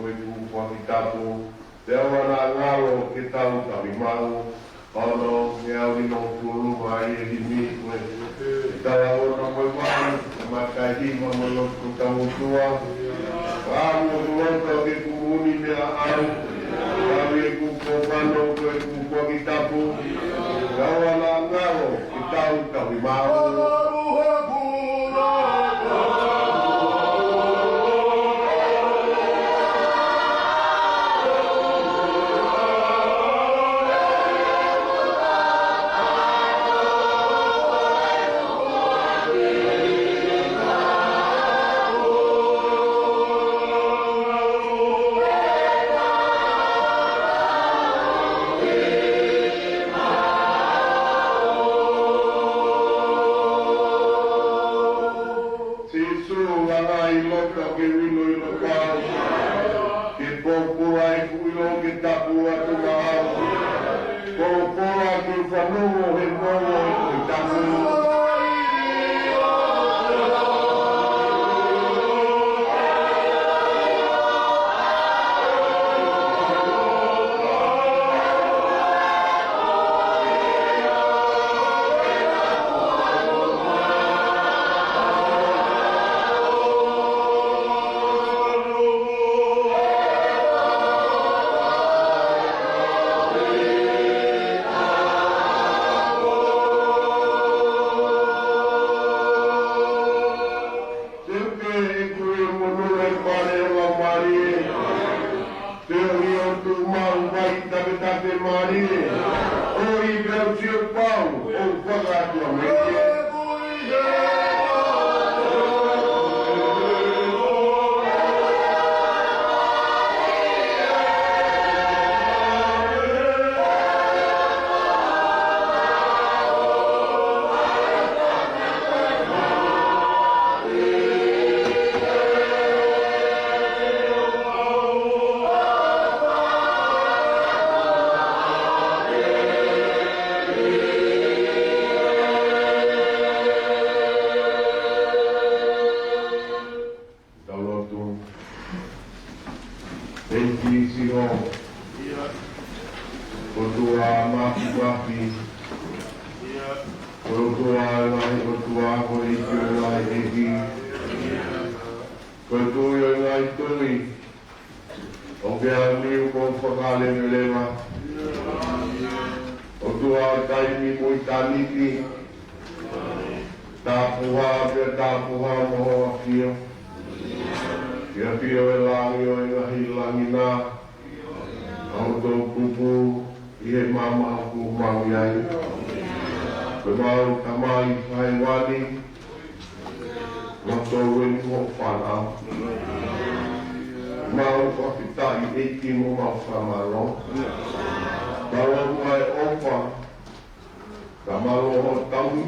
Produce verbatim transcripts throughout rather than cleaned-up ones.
ʻeku foaki tapu, pea ʻoua naʻa ngalo ke tau tauhi maʻu. Ono, meʻa ʻoku ʻi hono ʻulungaanga ʻi he himi ko ē. Tau ono mo e valu, ʻa e matai himi mo e lotu tautua. Valu ʻoku loto ke kumuni meʻa au. Valu ʻeku kōpano ko ʻeku foaki tapu. Pea ʻoua naʻa ngalo ke tau tauhi maʻu. Sīsū, langa ʻi loto ke u ʻilo ʻi loto au. Ke pōpula ʻeku ʻilo ke tapu atu maʻau. Pōpula ke u fanongo he moʻoni ʻeku tapu. Teuke ʻeku ʻi monū e pale ʻo mālie. Te u ʻi ʻo tuʻu maʻu mai taketake mālie. ʻOi pea u sio pau, ʻo fakaʻatuʻi mai. Tau lotu. ʻEiki Sihova, ʻOtua Māfimafi, ʻOtua ʻo e ngaahi ʻotua, ko e ʻEiki ʻo e ngaahi ʻeiki, ko e Tuʻi ʻo e ngaahi tuʻi, ʻoku ke ʻalu ʻo fakaleveleva. ʻOtua ʻo e taimi mo ʻitāniti, tapuhā pea tapuhā mo hoʻo ʻafio. ʻI he ʻafio ʻo e langi ʻo e ngaahi langi na, ʻa hoʻo toʻukupu ʻi he māmani ʻoku mau ʻi ai. Ko homau Tamai Hēvani, mo tolu eni hoʻo fānau. Mau fakafetaʻi ʻEiki mo mau fakamālō. Tau ʻofa e ʻofa. Fakamālō hoʻo tauhi.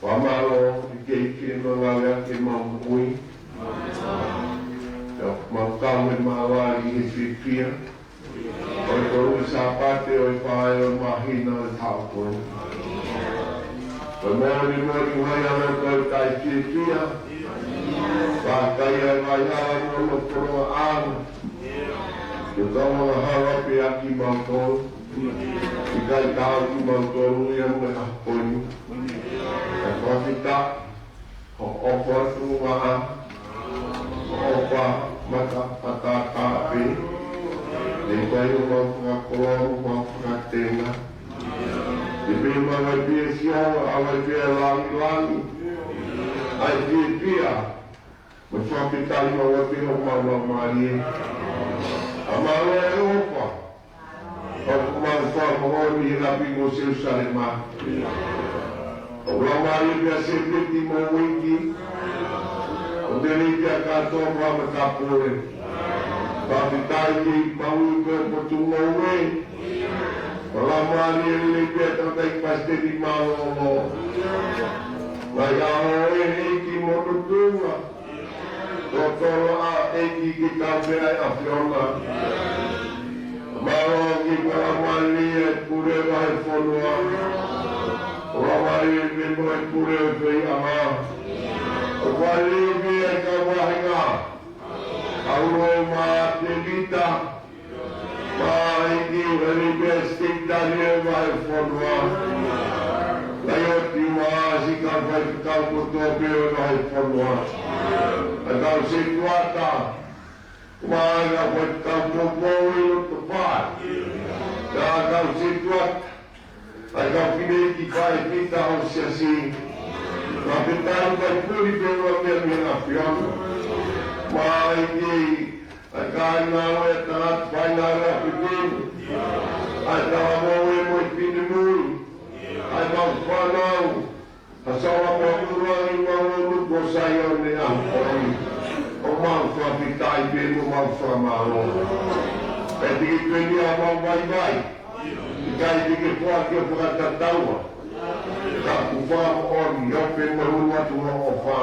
Fakamālō ʻEiki ʻi he ngāue ʻa e mau moʻui. Pea mau kau he mālō ʻi he fiefia. ʻO e tolu Sāpate ʻo e fā ʻo e māhina ʻo e taʻu ko eni. Ko e moʻoni moʻoni mai ʻa e loto ʻoku tau fiefia. Pea ʻikai ʻi ai ha ʻalu ʻo fononga ʻana. Ke tau angahala pē ʻaki mautolu. ʻIkai taau kimautolu ia mo e ʻaho ko eni. Kae fakafetaʻi. Hoʻo ʻofa tuʻunga, hoʻo ʻofa mata, mata pē. Ne ʻikai ʻo mau fakakoloa, mau fakatenga. Te pē mau ʻai pē Sihova, ʻai pē langilangi. ʻAi pē pea. Mo fakafetaʻi mau ʻai pē homau laumālie. ʻA mālō e ʻofa. ʻOku mau fakamoʻoni he ʻapi ko Selusalema. ʻOku laumālie pea Sēpeti mo Uiki. ʻO tele pea kātoa pea mo Tāpule. Fakafetaʻi ke mau ʻi he potungāue. ʻOku laumālie lelei pea tangataʻi palesiteni mālōlō. Ngaahi ʻaho ʻe ʻEiki mo tuʻunga. Totolo ʻa e ʻEiki ke kau pē ʻa e ʻAfiona. Mālō ke fakamālō e pule vahefonua. Fakamālō pē mo e pule ʻo e feiʻanga. Fakamālō pē ʻa e kau vahenga. ʻAulo mo Tēvita, mo ʻEiki ʻElimia, Sekelitali ʻo e Vahefonua. Laioti mo Sika, faifekau kotoa pē ʻo e Vahefonua. ʻA e kau sētuata, mo e kau faifekau poupou ʻi loto fale. ʻA e kau sētuata, ʻa e kau fineʻeiki faifekau ʻo e Siasi. Mo e kau faifekau puli pē ʻo e meʻa mei he ʻAfiona. Mo e kau kāinga ʻo e tangata faingāue ʻa e fefine. ʻA e talavou mo e finemui. ʻA e mau fānau. ʻA Sola mo Murali mo Lulu ko Saione ʻa Hawaiʻi. ʻOku mau fakafetaʻi pea mo mau fakamālō. Pea ʻikai ke tuʻu ʻeni ʻa mau vaivai. ʻIkai ke ke foaki ʻo fakatatau. Ka ʻoku fakamoʻoni, ʻio pea mo ʻoatu hoʻo ʻofa.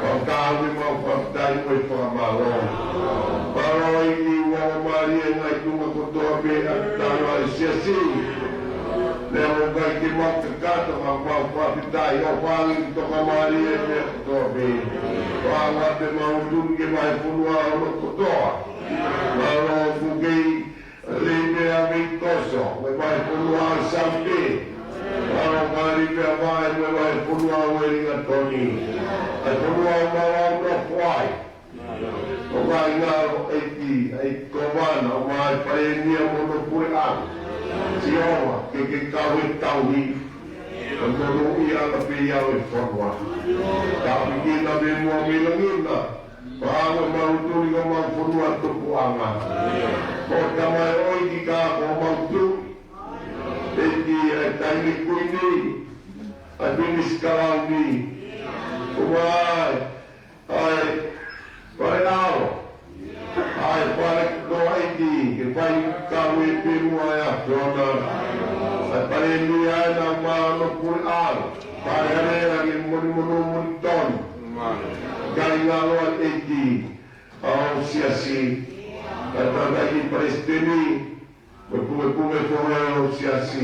Mau tau pea mau fakafetaʻi mo e fakamālō. Mālō ʻEiki ʻoku mau mālie ngaahi tuʻunga kotoa pē ʻa e tangata ʻo e Siasi. Neongo ʻikai ke mau kakato ka mau fakafetaʻi ʻoku fāngi toka mālie e meʻa kotoa pē. Fāngi pē mau tui ke Vahefonua ʻo e loto kotoa. Mālō ʻoku kei lelei meʻa mei Koso, mo e Vahefonua ʻo Saute. Mālō mālie pē ʻa e Vahefonua ʻo Uelingatoni. ʻA e fonua ʻoku mau nofo ai. ʻOku ʻi ai ngalo ʻEiki, ʻa e Kōvana, ʻo mai Palēmia mo hono puleʻanga. Sihova, ke ke kau he tauhi. ʻO monūʻia ʻa pē ia ʻo e fonua. Tāpuekina pē muʻa mei langi na. Pea ʻoku mau tui ko homau fonua tupuʻanga. Ko e tamaioʻeiki ka ko homau tuʻi. ʻEiki ʻa e taʻahine kuini. ʻA e Pilinisi Kalauni. ʻO mai. ʻA e Faleʻalo. ʻA e fale ko ʻEiki, ke fai kau e pē muʻa ʻa e ʻAfiona. ʻA e Palēmia ʻa e nau mano pule ʻalo. Fale ʻalea ke moni mono moni tonu. Kāinga ʻo e ʻEiki, ʻa e Siasi. ʻA e tangataʻeiki Palesiteni, mo e pulepuleʻanga ʻo e Siasi.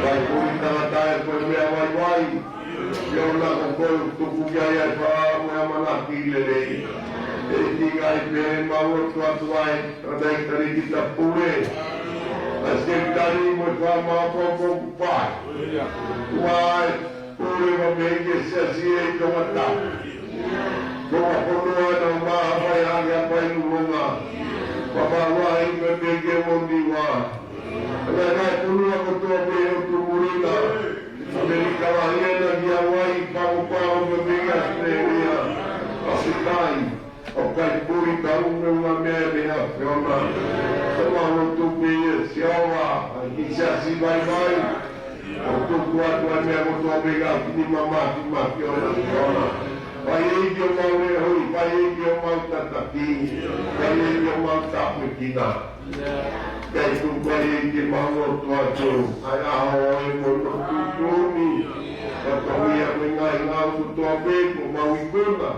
Kae puli tangata ʻe ko e meʻa vaivai. ʻIo naʻa ko koe ʻoku tuku ki ai ʻa e fakaʻamu mo e ʻamanaki lelei. ʻEiki kae pehē mau lotu atu ai, tangataʻeiki Talēkita Pule. ʻA e Sekelitali mo e fakamaʻopoʻopo kuo fai. Kuo fai, pule mo e ʻEiki Siasi ʻi Tongatapu. Ko e fonua naʻa mau fai hake ʻa Paenulonga. Papua Lahi mo e Pekia mo Niua. Naʻe ngaahi fonua kotoa pē ʻo Tumulina. ʻAmelika Lahi ʻa ʻAna ki Hawaiʻi, Pago Pago mo e Pekia ʻAositelēlia. ʻAsi kai. ʻOku ʻikai puli tau mo e ʻū meʻa mei he ʻAfiona. Ko mau lotu pē ʻe Sihova, ʻa e kiʻi Siasi vaivai. ʻOku tuku atu ʻa e meʻa kotoa pē ka kini mamafi mafi ʻo e ʻAfiona. Fai ʻEiki ʻo mau leʻo, fai ʻEiki ʻo mau tataki, fai ʻEiki ʻo mau tāpuekina. Kae tuku ʻEiki ke mau lotu atu, ʻa e ʻaho ʻo e mono tuʻutuʻuni. Ka ko ia mo e ngaahi ngāue kotoa pē kuo mau ikuna.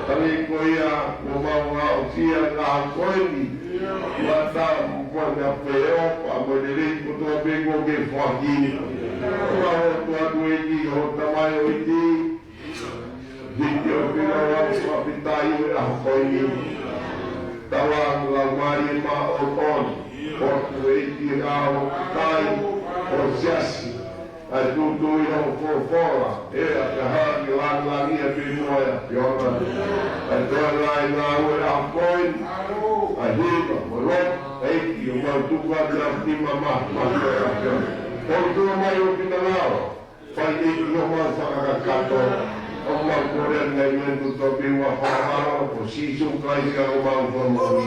Ka ko ia kuo mau aʻusia ʻi he ʻaho ko eni. Mata mo e ngaahi feohi, pea mo e lelei kotoa pē kuo ke foaki. Mau lotu atu ʻEiki ʻo tamaioʻeiki. Hiki ʻo pina ʻo ʻalu fakafetaʻi ʻi he ʻaho ko eni. Tala ʻa e Laumālie Māʻoniʻoni. ʻOku ʻEiki ʻa e ʻOtua ʻo e Siasi. ʻA e tuʻutuʻuni ʻo e folofola. ʻE ʻa e kaha ke langilangiʻia pē muʻa ʻa e ʻAfiona. ʻA e toe laina ʻo e ʻaho ko eni. ʻA e hiva, mo e lotu, ʻEiki ʻoku mau tuku atu ʻa e nima mafimafi ʻo e ʻAfiona. ʻOku tuʻu mai ʻo pina lao. Fai ʻEiki ʻo mau fakakakato, ʻo mau kole ʻa e ngaahi meʻa kotoa pē ʻoku mau fakamālō, ko Sīsū Kalaisi ko homau Fakamoʻui.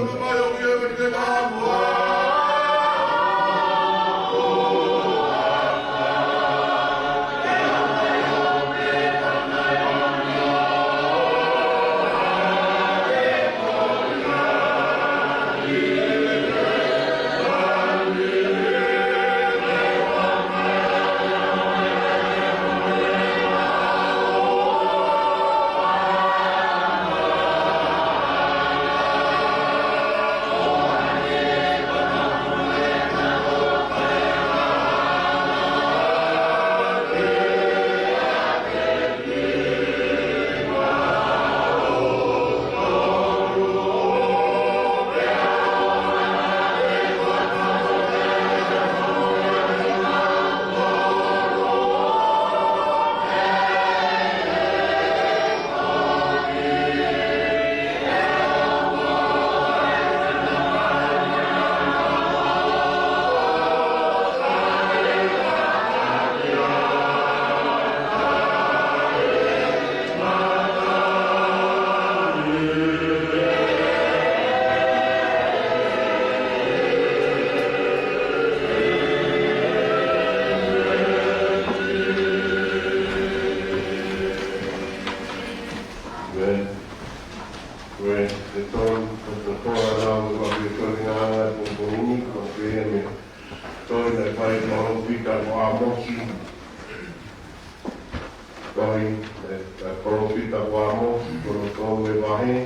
Tohi ʻa e palōfita ko ʻĀmosi, ko hono tolu ʻo e vahe.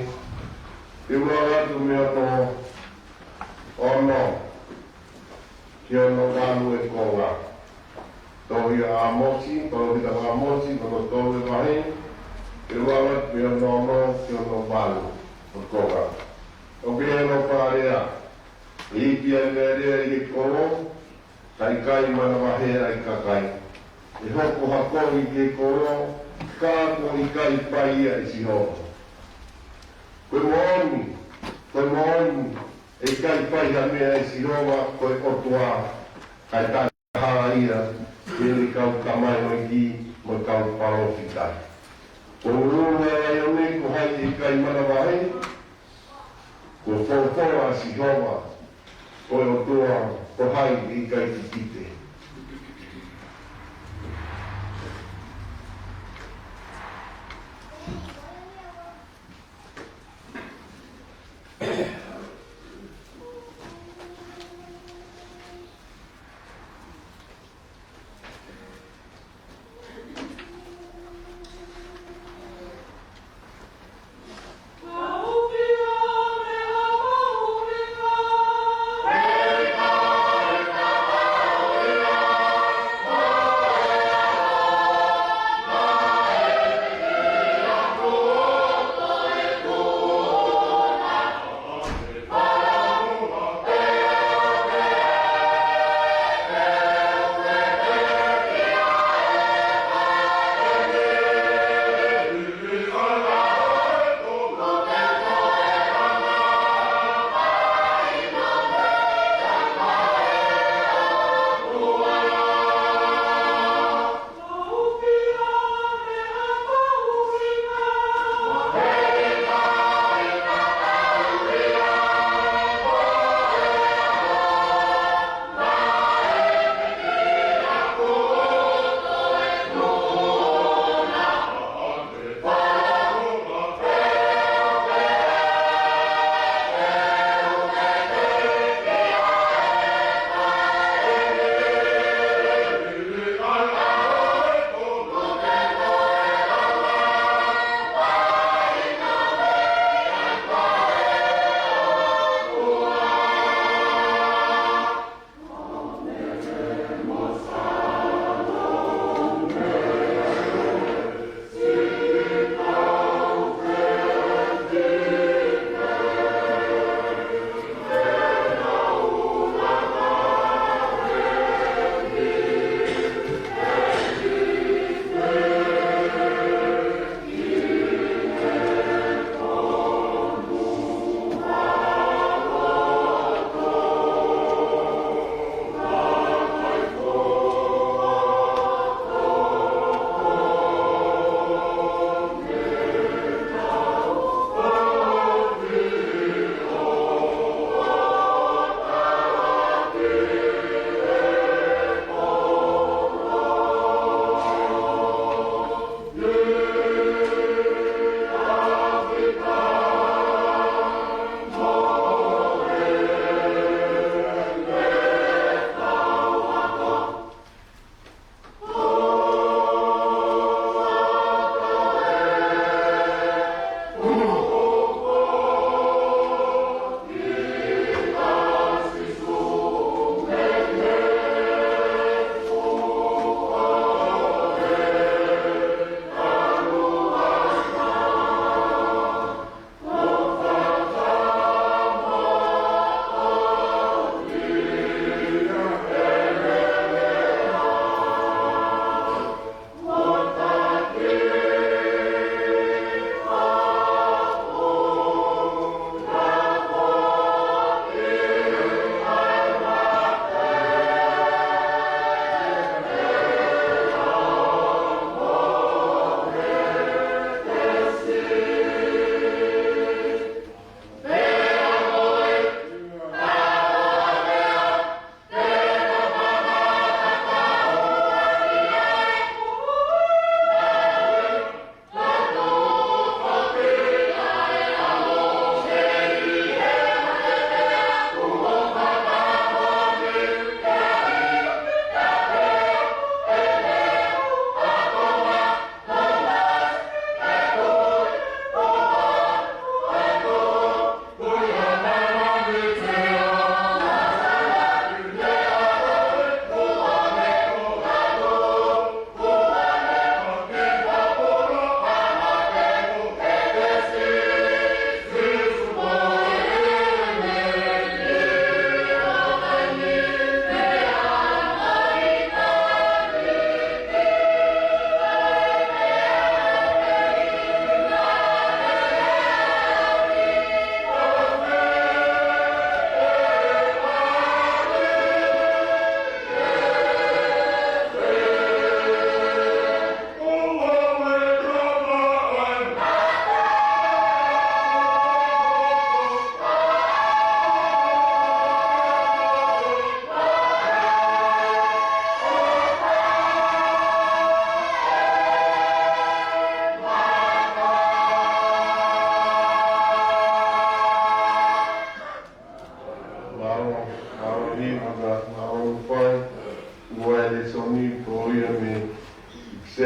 Ke ʻoua ʻe ʻatu mei hono ono ki hono valu ʻo e konga. Tohi ʻa ʻĀmosi, palōfita ko ʻĀmosi, ko hono tolu ʻo e vahe. Ke ʻoua ʻe ʻatu mei hono ono ki hono valu ʻo e konga. ʻOku pehē hono fakalea: ʻE ipi ʻa e meʻalea ʻi he kolo, ka ʻikai manavahē ʻa e kakai. ʻE hoko ha kovi ki he kolo, ka kuo ʻikai fai ia ʻe Sihova. Ko e moʻoni, ko e moʻoni, ʻe ʻikai fai ha meʻa ʻe Sihova ko e ʻOtua, kae taʻe halaia ʻi heʻene kau tamaioʻeiki mo e kau palōfita. Ko e ʻuhinga ia ʻo e meʻa ko hai ʻe ʻikai manavahē, ko e folofola ʻa Sihova ko e ʻOtua, ko hai ʻe ʻikai kikite.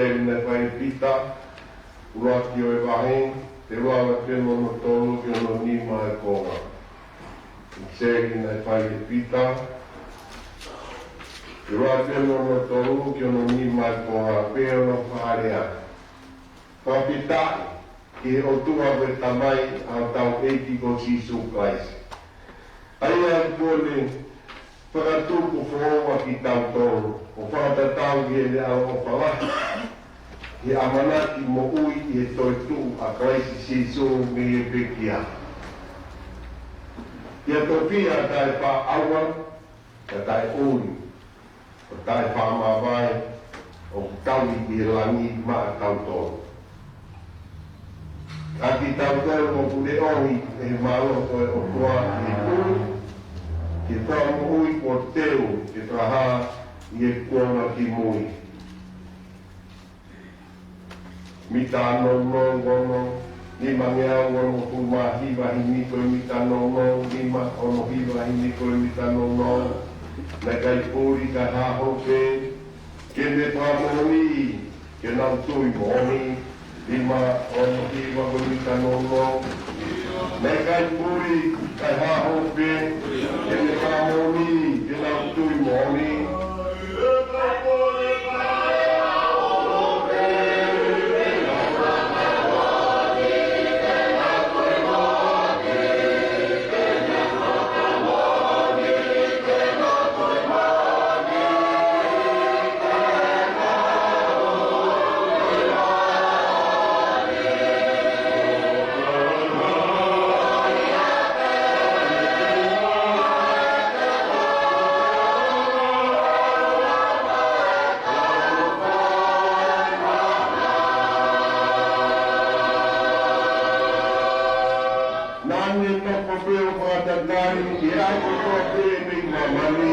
Naʻe fai ʻe Pita, ʻuluaki ʻo e vahe, ʻuluaki veesi hono tolu ki hono nima ʻo e konga. Seli naʻe fai ʻe Pita, ʻuluaki veesi hono tolu ki hono nima ʻo e konga, pea ʻoku fakalea: Fakafetaʻi ki he ʻOtua ko e Tamai ʻa hotau ʻEiki ko Sīsū Kalaisi. ʻA ia kuo ne fakatupu foʻou kitautolu, ʻo fakatatau ki heʻene ʻaloʻofa lahi, ʻi he ʻamanaki moʻui ʻi he toetuʻu ʻa Kalaisi Sīsū mei he pekia, ki ha tofiʻa taʻefaʻaʻau, taʻeʻuli, ʻo taʻefaʻamavae, ʻoku tauhi ʻi he langi maʻatautolu. ʻA kitautolu ʻoku leʻohi ʻe he mālohi ʻo e ʻOtua ʻi he tui, ki he fakamoʻui kuo teu ke fakahā ʻi he kuonga kimui. Mita nounou ono, nimangeau onongofulu mā hiva hini ko e mita nounou, nima ono hiva hini ko e mita nounou. Naʻe ʻikai puli kae hā holo pē, ke ne fakamoʻoniʻi ke nau tui moʻoni, nima ono hiva ko e mita nounou. Naʻe ʻikai puli kae hā holo pē, ke ne fakamoʻoniʻi ke nau tui moʻoni. Naʻa ne toka pē ʻo fakatatali ki he ʻaho kotoa pē mei māmani.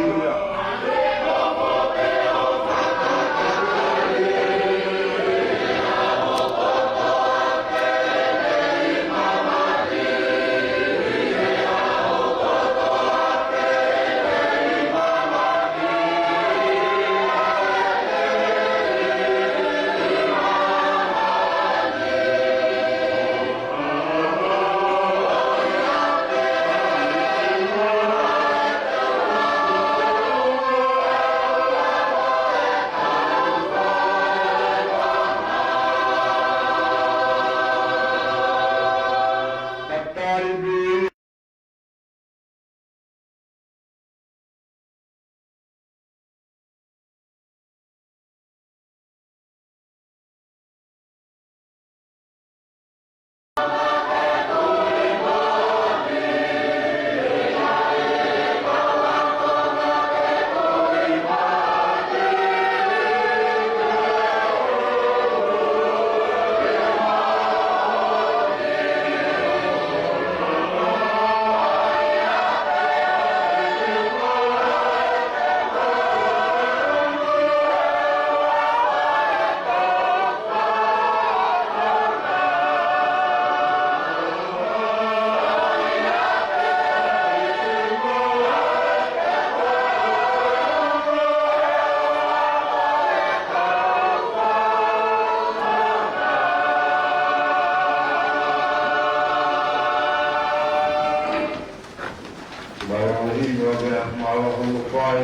Mālō e hiva, mālō hono fai,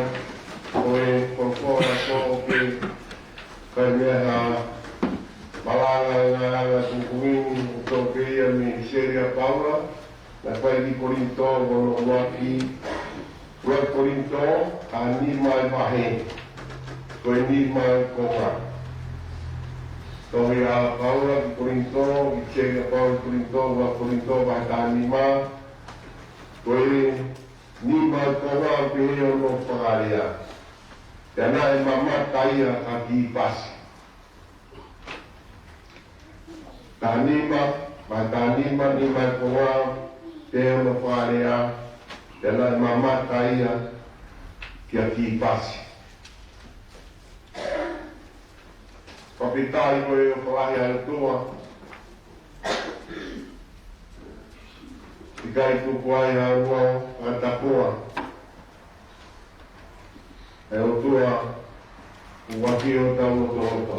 ko e kolokola ko ē. Kae meʻa ha malanga ngā anga kukuini ʻoku tō pē ia mei he seli ʻa Paula, naʻe fai ki Kolinitō, ko hono ʻuluaki, ʻuluaki Kolinitō, ʻa e nima ʻo e vahe, ko e nima ʻo e konga. Tohi ʻa Paula ki Kolinitō, ki he seli ʻa Paula ki Kolinitō, ʻuluaki Kolinitō, vahe taha nima, ko e nima ʻo e konga ʻoku pehē hono fakalea: Pea naʻe mamata ia ka kiʻi pasi. Taha nima, vahe taha nima, nima ʻo e konga, pehē hono fakalea: Pea naʻe mamata ia kia kiʻi pasi. Fakafetaʻi ko e ʻofa lahi ʻa e ʻOtua. ʻIkai tuku ai ha ua fakatapoa. ʻE ʻOtua, ʻoku ʻafio ʻi hotau lotolotonga.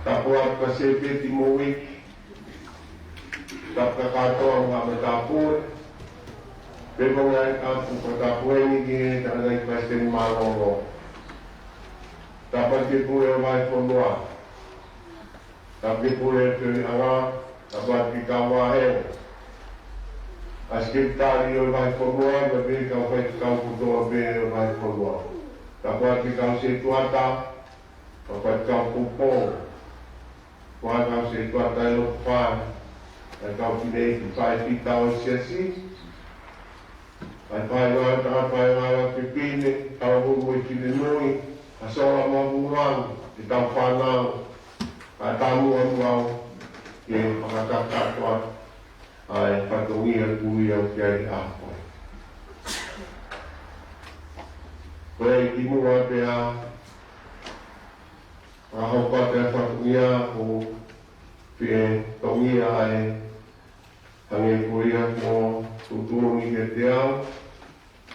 Tapu atu kia Sēpeti Moʻuiki. Tapu kia Kātoa mo e matāpule. Pea mo e ngaahi tapu, ko e tapu eni ki he tangataʻeiki palesiteni mālōlō. Tapu atu ki he pule ʻo e vahefonua. Tapu ki he pule ʻo e feohiʻanga. Tapu atu ki he kau vāhenga ʻa e sekelitali ʻo e vahefonua, mo e kau faifekau kotoa pē ʻo e vahefonua. Tapu atu ki he kau sētuata, kau faifekau poupou, ko e kau sētuata ʻi loto fale, ʻa e kau fineʻeiki faifekau ʻo e siasi, ʻa e faifekau, ʻa e faifekau fefine, kau hū mo e finemui, ʻa Sola mo Vulang, ʻetau fānau, ʻa e tamu anu au, ke fakakakato atu ʻa e fatongia kuo ʻi ai ʻa e ʻaho ko eni. Ko e kimuʻa pea fakahoko atu e fatongia, ʻoku ou fie tongia ʻa e hangē ko ia kuo tuʻutuʻuni kiate au,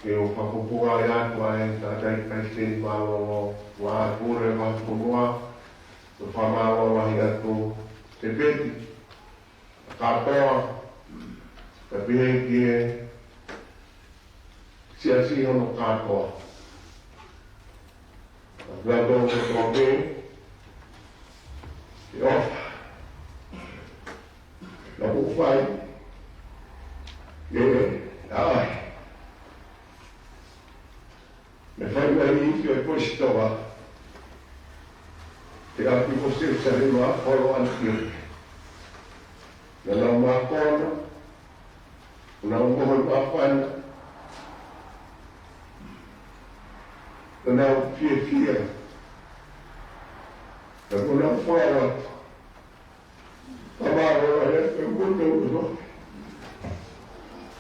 ke u fakafofongaʻi atu ʻa e tangataʻeiki palesiteni mālōlō ʻo e pule vahefonua, ʻo fakamālō lahi atu Sēpeti, Kātoa, pea pehē ki he siasi hono kātoa. Kātoa kotoa pē, ke ʻofa. Naʻa ku fai, ʻe, ʻa, mei he fai mai ʻi he Kolisitoa, ʻi he ʻapi ko Selusalema, holo ʻAnitioke. Naʻa nau mākona, naʻa nau mohe māfana, naʻa nau fiefia, naʻa nau fala atu. Fakamālō lahi atu ki he motuʻa.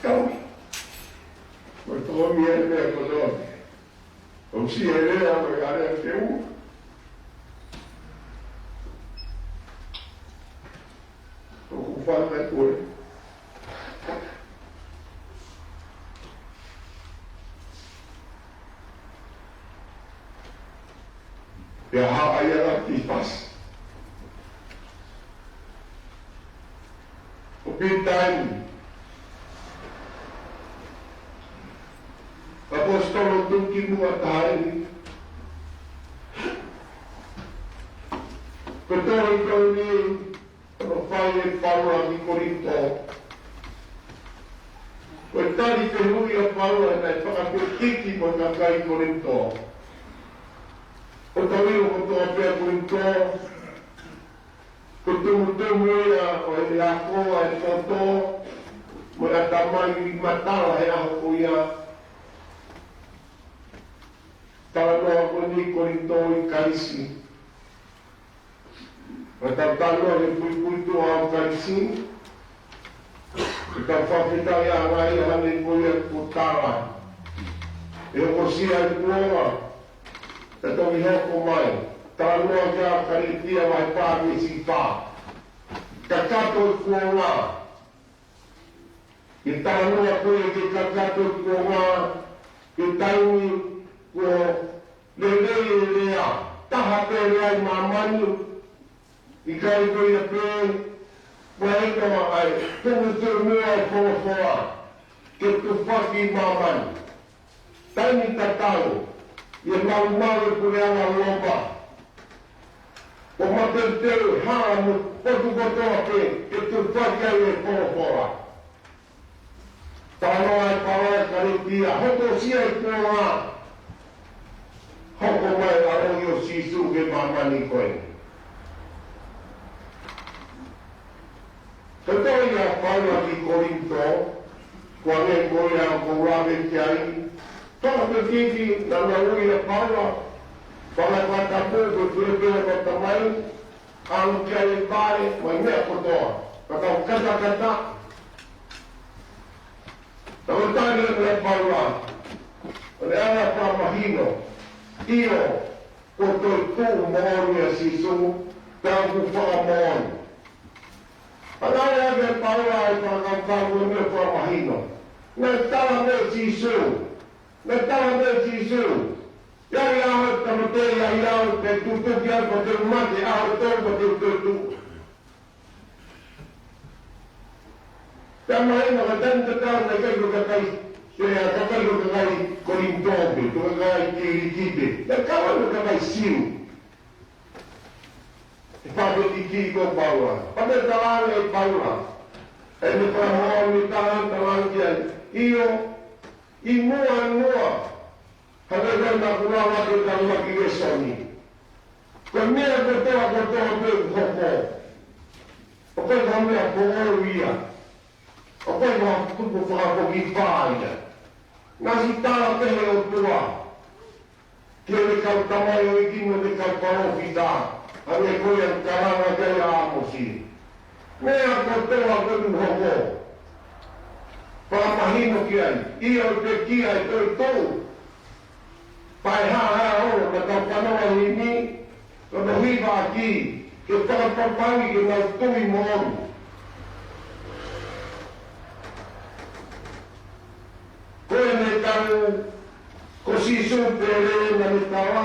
Kau. Mo e tō mei he meʻa kotoa. ʻOsi e lea, mo e lea ke u. ʻOku fana koe. Pea haʻu ai ʻa Latifasi. ʻO pita ai ʻa e ʻaposetolo tuʻukimuʻa taha eni. Ko e tohi ko eni, ʻoku fai ʻe Paula ki Kolinitō. Ko e tali fehuʻi ʻa Paula naʻe fakapikiki mo e kakai Kolinitō. ʻOku tau ʻilo kotoa pē ʻa Kolinitō, ko e tumutumu ia ʻo e ako ʻa e poto mo e ʻatamai ʻi matala he ʻaho ko ia. Talanoa ko eni Kolinitō ʻi Kalisi. Ko e talanoa he puipuituʻa ʻo Kalisi, ko e tau fakafetaʻi ʻa e ngaahi ʻaho ni ko ia kuo tala. ʻE hokosia e kuonga, pea toki hoko mai. Talanoa ki ai ʻa Kalētia vahe fā veesi fā. Kakato e kuonga. ʻI he talanoa ko ia ki he kakato e kuonga, ki he taimi kuo lelei e lea, taha pē lea ʻi māmani, ʻikai ko ia pē, ʻoku ʻi ai e tumutumu ʻa e folofola ke tufaki ʻi māmani. Taimi tatau, ʻi he maumau e puleʻanga ʻo Loma, ʻo mateuteu e hala mo e potu kotoa pē ke tufaki ai e folofola. Talanoa ʻa Paula ki Kalētia, hokosia e kuonga, hoko mai e ʻaloʻi ʻo Sīsū ki māmani ko eni. Ko e tohi ʻa Paula ki Kolinitō, ko e hangē ko ia ʻoku ou lave ki ai. Fakapikiki naʻa nau ui ʻa Paula, fanga fakatapu, ko e fefine mo e tamai, ʻalu ki ai e vale, mo e meʻa kotoa. Ka tau katakata. Tau tali ʻa Paula, ʻo ne hanga ʻo fakamahino, ʻio, kuo toetuʻu moʻoni ʻa Sīsū, pea ʻoku fakamoʻoni. Pea lea ʻa Paula ʻi he fakakaukau ʻo ne fakamahino. Naʻe tala mai ʻe Sīsū. Naʻe tala mai ʻe Sīsū. ʻI ai e ʻaho ʻe tāmateʻi ai au, pea tutuki au, pea te u mate, ʻaho ʻe tolu pea te u toetuʻu. Pea mahino ka tani tatau naʻe ʻikai ko e kakai, ʻe, ʻikai ko e kakai Kolinitō pē, ko e kakai Kiliki pē. Naʻe kau ai mo e kakai Siu. ʻE fāpeti ki ko Paula. Pea ne talaange ʻe Paula, ʻene fakamoʻoni taha, talaange ki ai, ʻio, ʻi muʻa, muʻa, hangē ko e naʻa ku lave atu ʻi he talaki lēsoni, ko e meʻa kotoa, kotoa pē ʻoku hoko, ʻoku ʻikai ko ha meʻa foʻou ia. ʻOku ʻikai ko ha tupu fakapōpula ia. Naʻe ʻosi tala pē ʻe he ʻOtua ki heʻene kau tamaioʻeiki mo ʻene kau palōfita, hangē ko ia naʻa ku lave ki ai ʻa ʻĀmosi. Meʻa kotoa ko eni ʻoku hoko, fakamahino ki ai, ʻio, ʻe pekia e toetuʻu. Pea ʻe hā hā ʻo naʻa tau fanongo he himi, ko hono hiva ʻaki, ke fakapapauʻi ke nau tui moʻoni. Ko ʻene tau, ko Sīsū pē naʻa ne tala,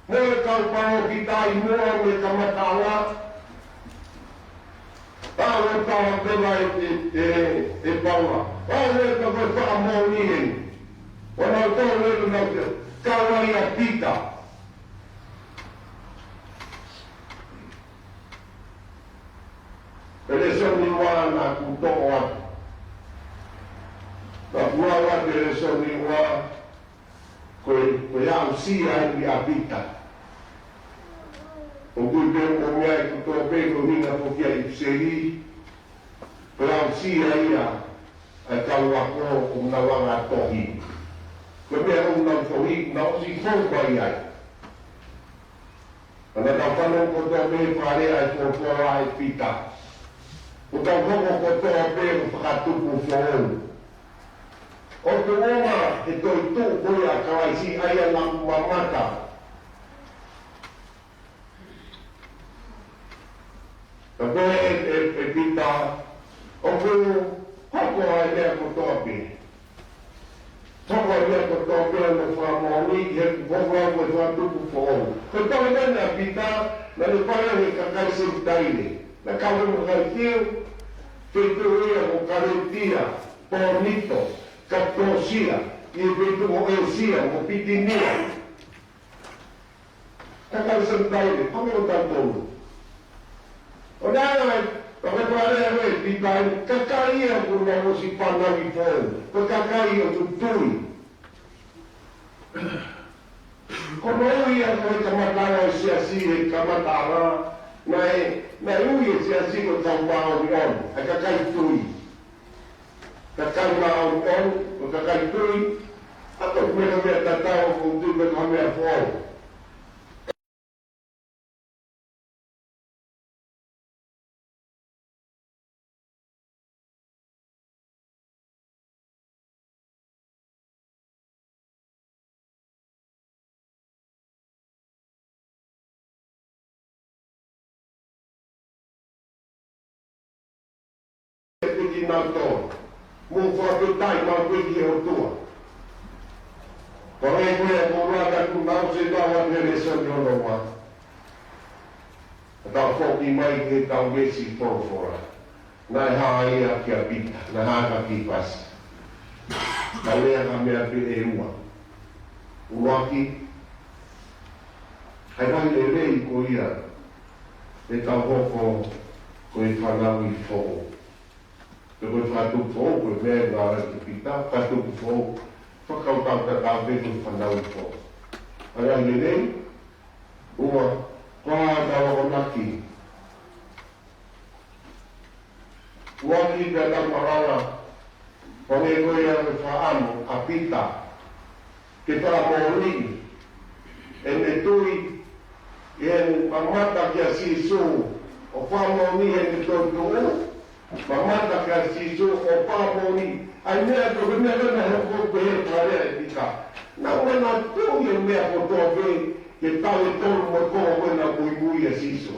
mo e kau palōfita ʻi muʻa mei he kamataʻanga, pea ʻoku tala pē ʻe, ʻe, ʻe, ʻe Paula. Pea ʻoku tala ko e fakamoʻoni eni. ʻO nau tō lele nau te, kau ai ʻa Pita. Pea lēsoni ua naʻa ku toʻo atu. Naʻa ku lau atu e lēsoni ua, ko e, ko e aʻusia eni ʻa Pita. ʻOku ou tui pē ʻoku mou meaʻi kotoa pē ko e ʻuhinga foki ia ʻi he ʻipiseli, ko e aʻusia ia ʻa e kau ako ʻoku nau anga tohi. Ko e meʻa ʻoku nau tohi, naʻe ʻosi fou mai ai. Pea naʻa tau fanongo kotoa pē he fakalea ʻa e folofola ʻa Pita. ʻOku tau hoko kotoa pē ko e fakatupu foʻou. ʻOku tuʻunga he toetuʻu ko ia ʻa Kalaisi ʻa ia naʻa ku mamata. Ka pehē ʻe, ʻe, ʻe Pita, ʻoku hoko ʻa e meʻa kotoa pē. Hoko ʻa e meʻa kotoa pē ʻo ne fakamoʻoni, he ʻoku hoko au ko e fakatupu foʻou. Ko e tala mai ʻa Pita, naʻa ne fai he kakai Senitaile. Naʻe kau mo e kakai Siu, feituʻu ia ko Kalētia, Ponito, Kapatōsia, ʻi he feituʻu ko ʻĒsia, mo Pitinia. Kakai Senitaile, hangē ko tautolu. ʻO naʻe, ʻo ne pale ʻa e Pita, kakai ia kuo nau ʻosi fanauʻi foʻou, ko e kakai ʻoku tui. Ko hono ui ia ko e kamataʻanga ʻo e siasi he kamataʻanga, naʻe, naʻe ui e siasi ko e kau māʻoniʻoni, ʻa e kakai tui. Kakai māʻoniʻoni, ko e kakai tui, ʻoku ʻikai ko ha meʻa tatau, ʻoku ou tui ko e meʻa foʻou. Pea piki nautolu, mou fakafetaʻi maʻu pē ki he ʻOtua. Ko e meʻa ko ia ʻoku ou lau atu, naʻa ku ʻosi lau atu he lēsoni hono ua. Ka tau foki mai ki heʻetau veesi folofola. Naʻe hā ia kia Pita, naʻe hā kia Kifasi. Ka lea ha meʻa pē ʻe ua. ʻUluaki, ʻa e ngaahi lelei ko ia ʻetau hoko ko e fanauʻi foʻou. Pe ko e fakatupu foʻou, ko e meʻa ʻoku lea ki ai Pita, fakatupu foʻou, fakakaukau tatau pē ko e fanauʻi foʻou. ʻA e ngaahi lelei, ua, ko e ʻaonga ʻo e ʻamanaki. ʻUluaki pea tau malanga, hangē ko ia ko e fakaʻamu ʻa Pita ke fakamoʻoniʻi ʻene tui, ʻi heʻene mamata kia Sīsū, ʻo fakamoʻoniʻi ʻene toetuʻu, mamata kia Sīsū, ʻo fakamoʻoniʻi ʻa e meʻa ko e meʻa ko ē naʻe hoko pehē pale ʻe Pita. Naʻa ku manatuʻi e meʻa kotoa pē, ke tau e tolu mo e konga ko ē naʻa ku muimui ʻia Sīsū.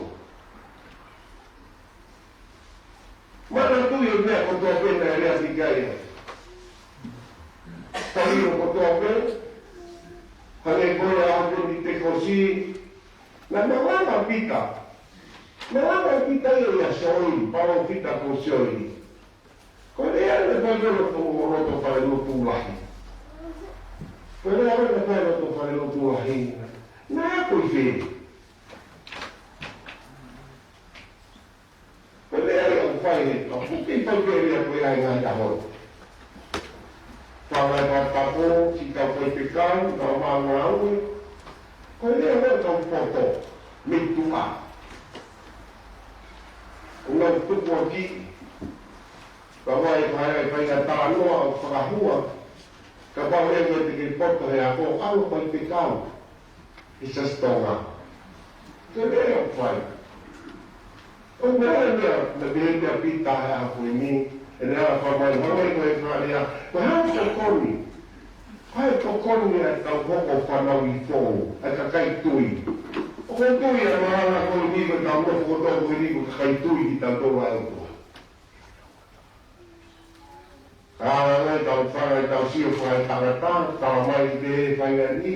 Manatuʻi e meʻa kotoa pē naʻe lea ki ai. Tau ʻilo kotoa pē, Hangē ko e ʻaho ko eni Penitekosi, naʻe malanga ʻa Pita. Malanga ʻa Pita ia ʻia Sioeli, palōfita ko Sioeli. Ko e lea naʻe fai ʻi loto, loto falelotu lahi. Ko e lea naʻe fai ʻi loto falelotu lahi. Naʻe ʻi fē? Ko e lea ia ʻoku fai he, ʻoku kei fai pē lea ko ia he ngaahi ʻaho ni. Tau ngaahi fakatapu, siʻi kau faifekau, tau maʻu ngāue. Ko e lea ʻoku tau poto, mei tuʻa. ʻOku nau tukuakiʻi. Ka ʻoku ʻi ai e fai, fai ha talanoa ʻoku fakahua. Kapau leva ʻe te kei poto he ako, ʻalu faifekau. ʻI Siasi Tonga. Ko e lea ʻoku fai. ʻOku meʻa ia, naʻe pehē ʻe Pita he ʻaho ko eni, ʻene ala fakamai, hangē ko e fakalea, ko e hā e tokoni. Ko e tokoni ʻa e kau hoko fanauʻi foʻou, ʻa e kakai tui. ʻOku tui ʻa e malanga ko eni, ko e kau nofo kotoa ko eni, ko e kakai tui kitautolu ʻa e ʻOtua. Ka ʻi ai e tau fanga, tau sio fanga tangata, tala mai ki he fanga ni,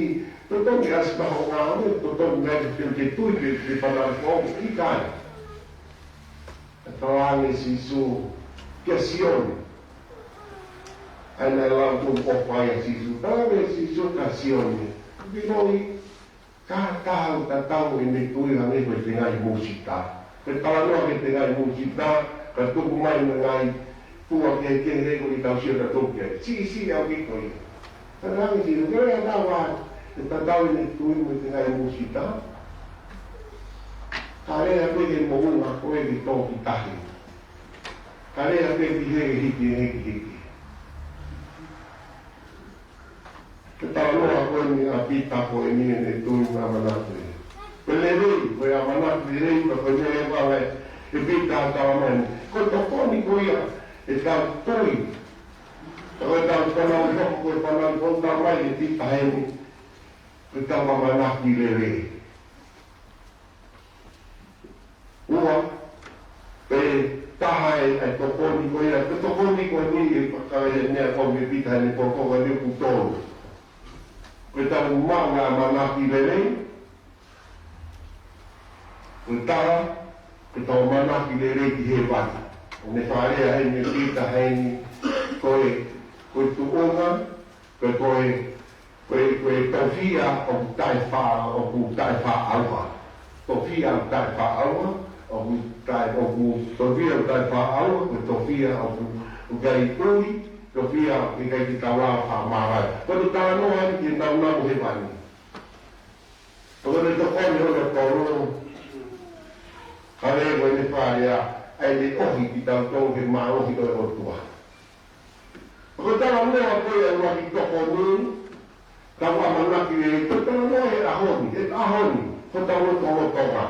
totonu ke ʻasi pē hoʻo ngāue, totonu ke ke tui ke ke fanauʻi foʻou, ʻikai. Naʻe talaange ʻe Sīsū kia Sione. ʻA ia naʻe lau ko e ʻofa ʻa Sīsū. Talaange ʻe Sīsū kia Sione. Pinoʻi, ka tau tatau ʻene tui hangē ko e tengaʻi mūsita. Ko e talanoa ki he tengaʻi mūsita, ka tuku mai mo e ngaahi fua kehekehe ko ʻetau sio tatau ki ai. Siʻisiʻi ʻaupito ia. Talaange ʻe Sīsū, ko e hā e tatau ʻene tui mo e tengaʻi mūsita? Ka lea pē ki he moʻunga ko ē ke tō ki tahi. Ka lea pē ki he hiki, hiki, hiki. Ko e talanoa ko eni ʻa Pita ko eni ʻene tui mo e ʻamanaki. Ko e lelei, ko e ʻamanaki lelei, ka ko e meʻa ʻe vala ʻe Pita ʻa e tala mai. Ko e tokoni ko ia ʻetau tui. Ka ko ʻetau fanauʻi foʻou, ko e fanauʻi foʻou, tala mai ʻe Pita heni. Ko ʻetau ʻamanaki lelei. Ua, pea taha e, e tokoni ko ia, ko e tokoni ko eni ʻe fakaʻai e meʻa ko ē ʻa Pita he ʻene poto ko eni ʻoku tolu. Ko ʻetau maʻu ʻa e ʻamanaki lelei, ko e taha, ko ʻetau ʻamanaki lelei ki hēvani. ʻOku ne fakalea heni ʻe Pita heni, ko e, ko e tuʻunga, ko e, ko e Ko e, ko e tofiʻa ʻoku taʻefa-, ʻoku taʻefaʻaua. Tofiʻa ʻoku taʻefaʻaua, ʻoku taʻe-, ʻoku tofiʻa ʻoku taʻefaʻaua, ko e tofiʻa ʻoku, ʻoku ʻikai ʻuli, tofiʻa ʻoku ʻikai ke tau lava ʻo fakamāvae. Ko e talanoa eni ki he nāunau hēvani. Ko e tokoni hono tolu, ka lea ko eni fakalea, ʻa ʻene ʻohi kitautolu he mālohi ʻo e ʻOtua. Ko e talanoa ko ia ʻa e ʻuluaki tokoni, tau ʻamanaki lelei, ko e talanoa he ʻaho ni, he ʻaho ni, ko hotau lotolotonga.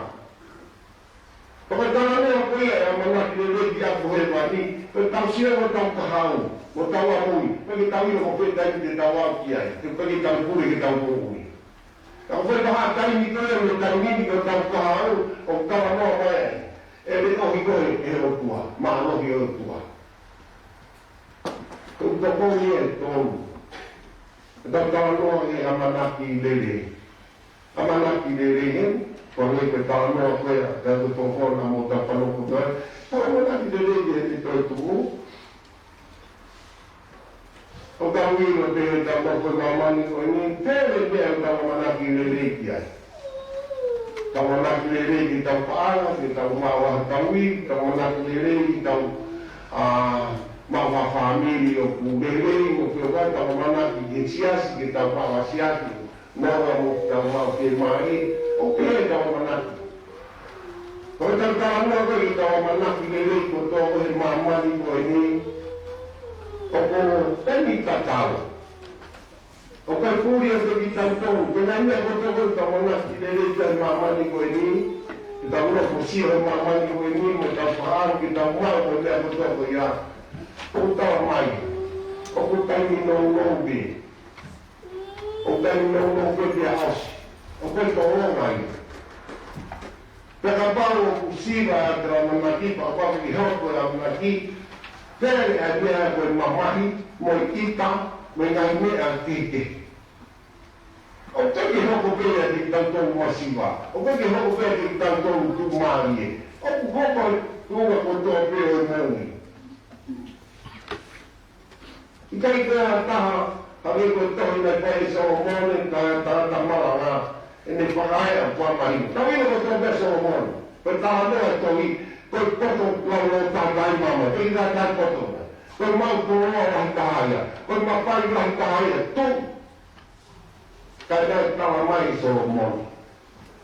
Ko e talanoa ko ia ʻa e ʻamanaki lelei ki ʻapi hēvani, ko ʻetau sio ki hotau kahaʻu, mo hotau ʻamui, ʻikai ke tau ʻilo ko fē taimi te tau aʻu ki ai, ʻikai ke tau pule ke tau moʻui. Ka ko e fē taha taimi ko ia, mo e taimi ni ko hotau kahaʻu, ʻoku talanoa mai ai, ʻe ʻohi koe ʻe he ʻOtua, mālohi ʻo e ʻOtua. Ko e tokoni ʻe tolu. Ko ʻetau talanoa ki he ʻamanaki lelei. ʻAmanaki lelei heni, ko e ngaahi ko e talanoa ko ia, ka ko e tokoni mo hotau fanongo ko ia. Ko e ʻamanaki lelei ki he toetuʻu. ʻOku tau ʻilo pē he ʻetau nofo he māmani ko eni, pea meʻa ʻoku tau ʻamanaki lelei ki ai. Tau ʻamanaki lelei ki heʻetau paʻanga, ki heʻetau maʻu ha tauʻi, tau ʻamanaki lelei ki heʻetau, ā, maʻu ha fāmili ʻoku lelei, ʻoku ʻikai, tau ʻamanaki ki he siasi, ki heʻetau maʻu ha siasi, maʻu ha mo tau maʻu ke mai, ʻoku pehē ʻetau ʻamanaki. Ko ʻetau talanoa ko ē ki heʻetau ʻamanaki lelei kotoa ko ē he māmani ko eni, ʻoku taimi tatau. ʻOku ʻikai puli ʻa e kitautolu, ko e ngaahi meʻa kotoa ko ē ʻoku tau ʻamanaki lelei ki ai he māmani ko eni, ʻetau nofo sio he māmani ko eni, mo ʻetau faʻa, ke tau maʻu ko e meʻa kotoa ko ia. ʻOku tala mai, ʻoku taimi nounou pē. ʻOku taimi nounou pē pea ʻosi. ʻOku ʻikai tolonga ia. Pea kapau ʻoku siva ʻa e ʻamanaki, pea kapau ʻe hoko ʻa e ʻamanaki, pea ʻi ai e meʻa ko e mamahi, mo e ʻita, mo e ngaahi meʻa kehekehe. ʻOku ʻikai ke hoko pē ia ʻiate kitautolu masiva. ʻOku ʻikai ke hoko pē ia ʻiate kitautolu tuʻumālie. ʻOku hoko ʻi he tuʻunga kotoa pē ʻo e moʻui. ʻIkai ke ʻi ai ha taha, hangē ko e tohi naʻe fai ʻe Solomone, ka, ka, ka malanga, ʻene fakaeʻa ʻo fakamahino. Tau ʻilo kotoa pē ʻa Solomone. Ko e talanoa ʻo e tohi, ko e poto laulau takai mama, ko e takai poto. Ko e maʻu koloa lahi taha ia, ko e mafai lahi taha ia, tuʻu. Ka naʻe talamai ʻe Solomone,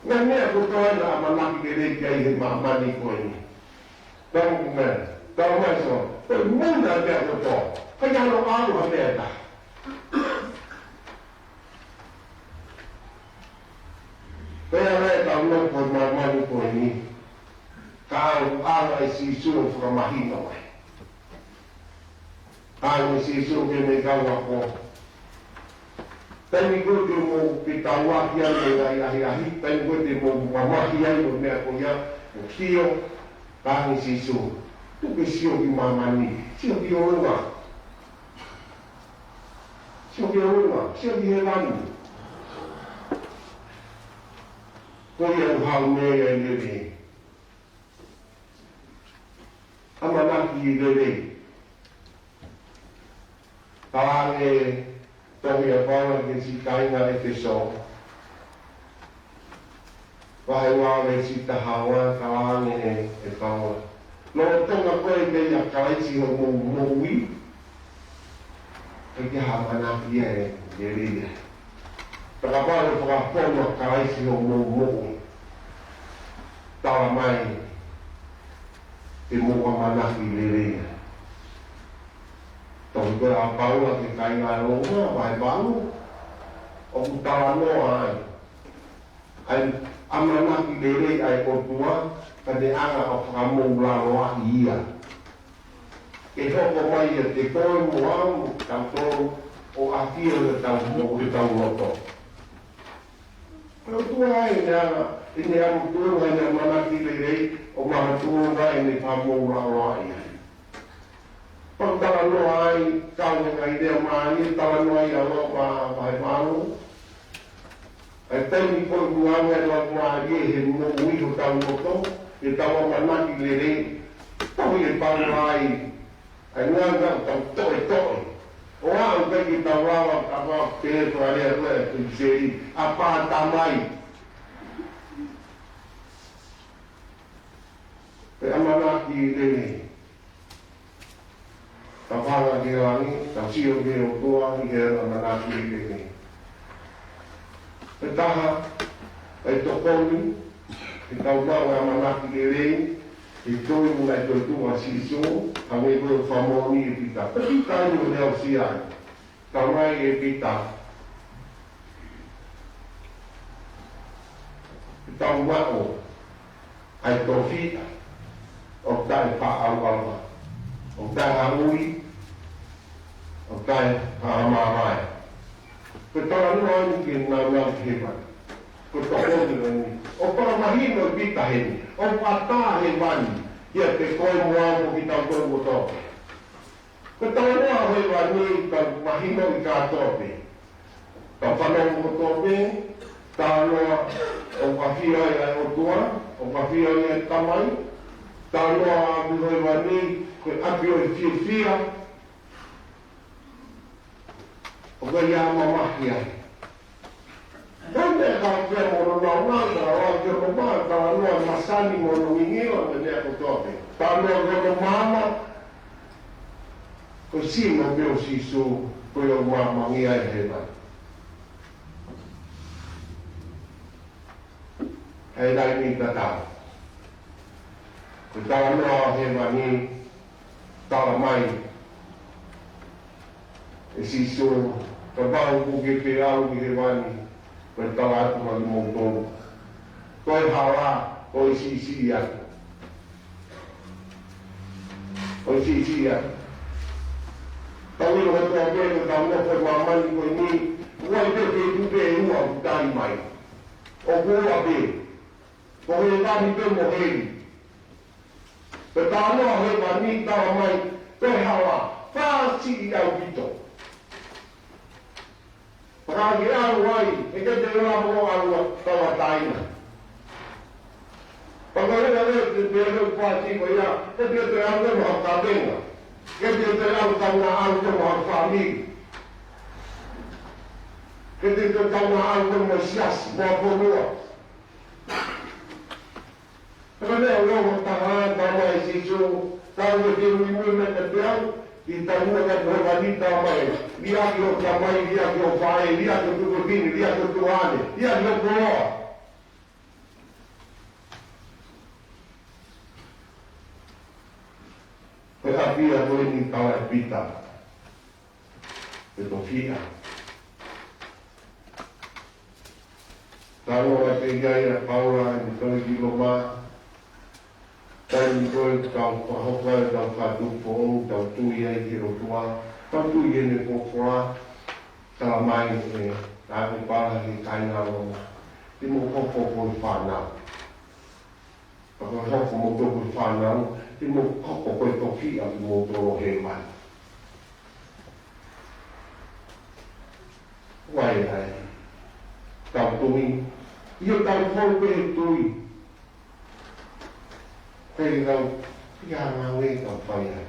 ngaahi meʻa kotoa ʻena ʻamanaki lelei ki ai he māmani ko eni. Tau meʻa, talamai ʻe Solomone, ko e muna e meʻa kotoa. ʻIkai ke ʻalu ha meʻa ʻe taha. Pea naʻe tau nofo he māmani ko eni. Ka ʻalu ʻa Sīsū ʻo fakamahino ai. Hangē ko Sīsū ki heʻene kau ako. Taimi ko ē te mou fetauaki ai mo e ngaahi ʻahiʻahi, taimi ko ē te mou mamahi ai mo e meʻa ko ia, mou sio, hangē ko Sīsū. Tuku ke sio ki māmani, sio ki ʻolunga. Sio ki ʻolunga, sio ki hēvani. Ko ia ʻoku haʻu mei ai lelei. ʻAmanaki lelei. Talaange tohi ʻa Paula ki he siʻi kāinga ʻEfesō. Vahe ua veesi taha ua, talaange ʻe Paula, lolotonga ko ē mei ʻia Kalaisi hoʻomou moʻui, ʻikai ke ʻi ai ha ʻamanaki ia ʻe lelei ai. Pea kapau ʻe fakafonu ʻa Kalaisi hoʻomou moʻui, talamai te mou ʻamanaki lelei ai. Tohi ko ē ʻa Paula ki he kāinga Loma, vahe valu, ʻoku talanoa ai ʻa e ʻamanaki lelei ʻa e ʻOtua, ka ne hanga ʻo fakamoʻulaloaʻi ia. Ke hoko mai ʻiate koe mo au, mo kitautolu, ʻo ʻafio ʻi hotau moʻui, ʻi hotau loto. Ko e ʻOtua ʻene hanga, ʻene hanga ʻo tuʻu ai ʻene ʻamanaki lelei, ʻo makatuʻunga ʻene fakamoʻulaloaʻi ai. Pea talanoa ai, kau he ngaahi lea mālie, talanoa ai ʻa Loma vahe valu. ʻA e taimi ko ē ʻoku ʻi ai e Laumālie he moʻui hotau loto, ʻetau ʻamanaki lelei, tohi ʻe Paula ai ʻa e ngaahi tau toʻetoʻe. ʻO aʻu ʻikai ke tau lava ka ma pē ko e lea ko ē ʻa e Tuʻi Seli, ʻApā Tamai. Pea ʻamanaki lelei. Tau hanga ki langi, tau sio ki he ʻOtua ʻi he ʻamanaki lelei. Pea taha, ʻa e tokoni, ke tau maʻu ʻamanaki lelei, ʻi he toenga ʻi he toetuʻu ʻa Sīsū, hangē ko e fakamoʻoni ʻe Pita. Pea Pita ʻi he lea ʻo Sione. Talamai ʻe Pita, ke tau maʻu ʻa e tofiʻa ʻoku taʻefaʻauʻaua, ʻoku taʻehaʻui, ʻoku taʻefakamāvae. Ko e talanoa eni ki he nāunau ki hēvani. Ko e tokoni eni. ʻOku fakamahino ʻe Pita heni, ʻoku ʻatā hēvani kiate koe mo au mo kitautolu kotoa. Ko e talanoa ʻo hēvani, tau mahinoʻi kātoa pē. Tau fanongo kotoa pē, talanoa ʻoku ʻafio ai ʻa e ʻOtua, ʻoku ʻafio ai ʻa e Tamai, talanoa ʻo hēvani, ko e ʻapi ʻo e fiefia, ʻoku ʻi ai ʻa e mamahi ai. Ko e meʻa ka pea mo hono nāunau, talanoa ki hono mā, talanoa masani mo hono ngingila, mo e meʻa kotoa pē. Talanoa ki hono maama, ko e sino pē ʻo Sīsū, ko ia ʻoku māmangi ai hēvani. He ʻikai ni tatau. Ko e talanoa ʻo hēvani, talamai ʻe Sīsū, kapau ʻoku ke pē ʻalu ki hēvani, ko e tala atu kiate kimoutolu, ko e hala, ko e siʻisiʻi atu. Ko e siʻisiʻi atu. Tau ʻilo kotoa pē, ko ʻetau nofo he māmani ko eni, ʻoku ʻi ai pē feituʻu pē ʻe ua ʻoku tali mai. ʻOku ua pē. Ko hēvani pē mo heli. Pea talanoa hēvani, talamai, ko e hala, fāsiʻi ʻaupito. Ka ke ʻalu ai, ʻe ke te ʻalu mo ʻalu tauʻatāina. Pea ko e lea lea te te lea pātiko ia, ʻe te te ʻalu mo ha kavenga. ʻE te te ʻalu tau na ʻalu mo ha fāmili. ʻE te te tau na ʻalu mo siasi, mo fonua. Pea ko e lea ʻo e taha, talamai ʻe Sīsū, tau ke te muimui mai kiate au, ʻi he taumuʻa ka ko e vani talamai, liʻaki hoʻo tamai, liʻaki hoʻo faʻē, liʻaki hoʻo tuofefine, liʻaki hoʻo tuoane, liʻaki hoʻo koloa. Ko e ʻapi ia ko eni, tala ʻe Pita. Ko e tofiʻa. Talanoa atu ia ʻa Paula ʻi he tohi ki Loma. Taimi ko ē tau fakahoko ai ʻetau fakatupu foʻou, tau tui ai ki he ʻOtua, tau tui ki heʻene folofola, talamai ʻe, ʻe Paula ki he kāinga Loma, te mou hoko ko e fānau. Pea ko e hoko kimoutolu ko e fānau, te mou hoko ko e tofiʻa kimoutolu ʻo hēvani. Ko e ʻai, tau tui, ʻio tau hoko pē he tui. Pea tau, ʻi he ngāue tau fai ai.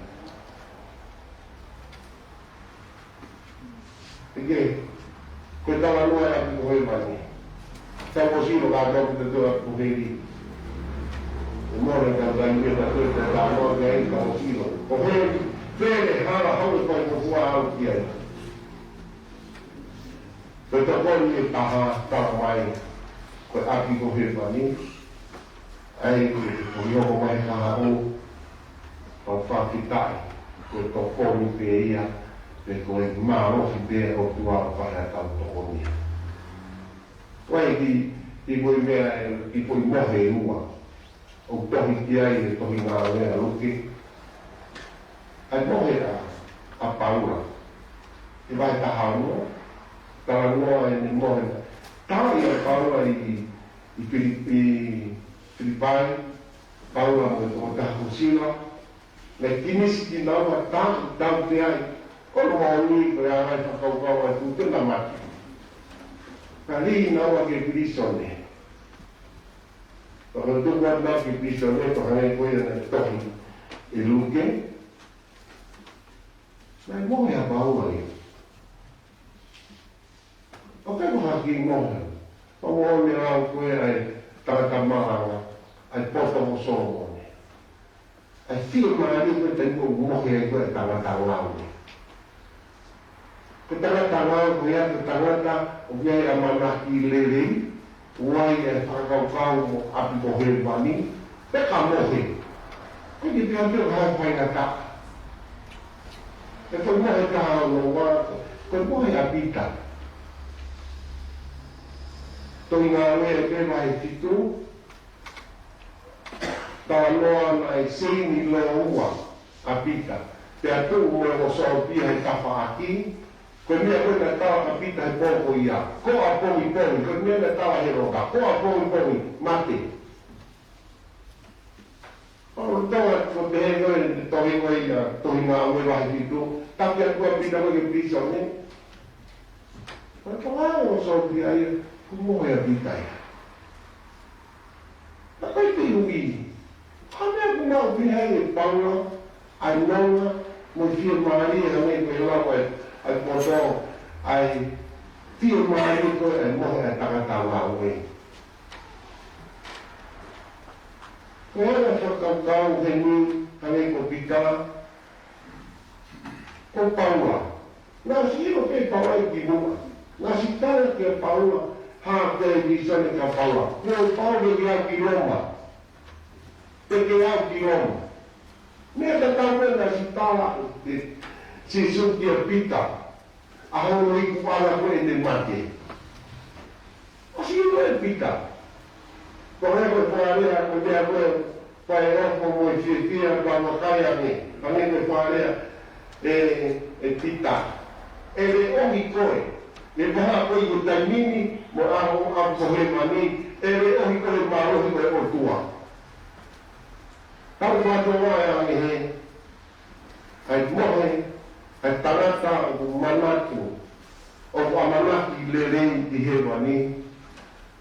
ʻIkai, ko e talanoa ʻa e ʻapi ko hēvani. Tau ʻosi ʻilo kātoa kitautolu ʻapi ko heli. ʻE mole tau kai me tau kai tau talanoa ki ai, tau ʻosi ʻilo. Ko heli, pele, hala, hau e fai mo fua au ki ai. Ko e tokoni ʻe taha, talamai, ko e ʻapi ko hēvani. ʻAi, ko e, ko e hoko mai ka haʻu, tau fakafetaʻi, ko e tokoni pē ia, pe ko e mālohi pē ʻa e ʻOtua ʻoku fai ʻetau tokoni. Ko e ki, ki ko e meʻa ē, ki ko e mohe ʻe ua, ʻoku tohi ki ai he tohi Ngāue ʻa Luke. ʻA e mohe ʻa, ʻa Paula. ʻI he vahe taha ono, talanoa ʻene mohe. Tala ʻe Paula ʻi, ʻi Fili-, ʻi Filipai, Paula mo e tokotaha ko Sila, naʻe kinisi kinaua, tā, tautea ai. Ko hono moʻoni ko e anga e fakakaukau ʻa e tute na mate. Ka lī naua ki he pilīsone. Pea ko e tuku atu naua ki he pilīsone, pea hangē ko ia naʻe tohi ʻe Luke. Naʻe mohe ʻa Paula ia. ʻOku ʻikai ko ha kiʻi mohe. Pea mo ne lau ko e ʻai tangata malanga, ʻai poto mo Solomone. ʻAi fiemālie ko e taimi ʻoku mohe ai ko e tangata ngāue. Ko e tangata ngāue ko ia ko e tangata ʻoku ʻi ai ʻamanaki lelei, ʻoku ʻi ai e fakakaukau mo ʻapi ko hēvani, pea ka mohe. Ko e kiʻi pehē pē ʻoku ʻi ai e faingataʻa. Pea ko e mohe ʻe taha ʻoku ou ʻilo, ko e mohe ʻa Pita. Tohi Ngāue ʻa Pita vahe fitu, talanoa naʻe seini lōua ʻa Pita. Pea tuʻu mo e ʻosopi he tafaʻaki, ko e meʻa ko ē naʻe tala ʻa Pita he pō ko ia. Ko ʻapongipongi, ko e meʻa naʻe tala ʻe Hēlota. Ko ʻapongipongi, mate. ʻO toa ko te he ko e tohi ko ia, Tohi Ngāue vahe fitu, taki atu ʻa Pita ko e pilīsone. Ko e tala ʻosopi ia, kuo mohe ʻa Pita ia. Ka ko e pē ui, ko e meʻa ʻoku maʻu pē ai ʻe Paula, ʻa e nonga, mo e fiemālie, hangē ko e lau ʻa e, ʻa e poto, ʻa e fiemālie ko e mohe ʻa e tangata ngāue. Ko e anga e fakakaukau heni, hangē ko Pita, ko Paula. Naʻe ʻosi ʻilo pē ʻe Paula ʻi muʻa. Naʻe ʻosi tala kia Paula, hā ko e pilīsone kia Paula. Ko Paula ke ʻalu ki Loma. Te ke ʻalu ki Loma. Meʻa tatau pē naʻe ʻosi tala ʻe Sīsū kia Pita. ʻA hono ikuʻanga ko ʻene mate. ʻOsi ʻilo ʻe Pita. Ko e meʻa ko e fakalea, ko e meʻa ko e fai ʻo ko mo e fiefia, ko e vakai ange. Hangē ko e fakalea ʻe, ʻe Pita. ʻE leʻohi koe. ʻE pehē ko e ʻi he taimi ni, mo e ʻaho ʻapu ko hēvani, ʻe leʻohi koe he mālohi ʻo e ʻOtua. Tau fakatokangaʻi ange he, ʻa e mohe ʻa e tangata ʻoku manatu, ʻoku ʻamanaki lelei ʻi hēvani,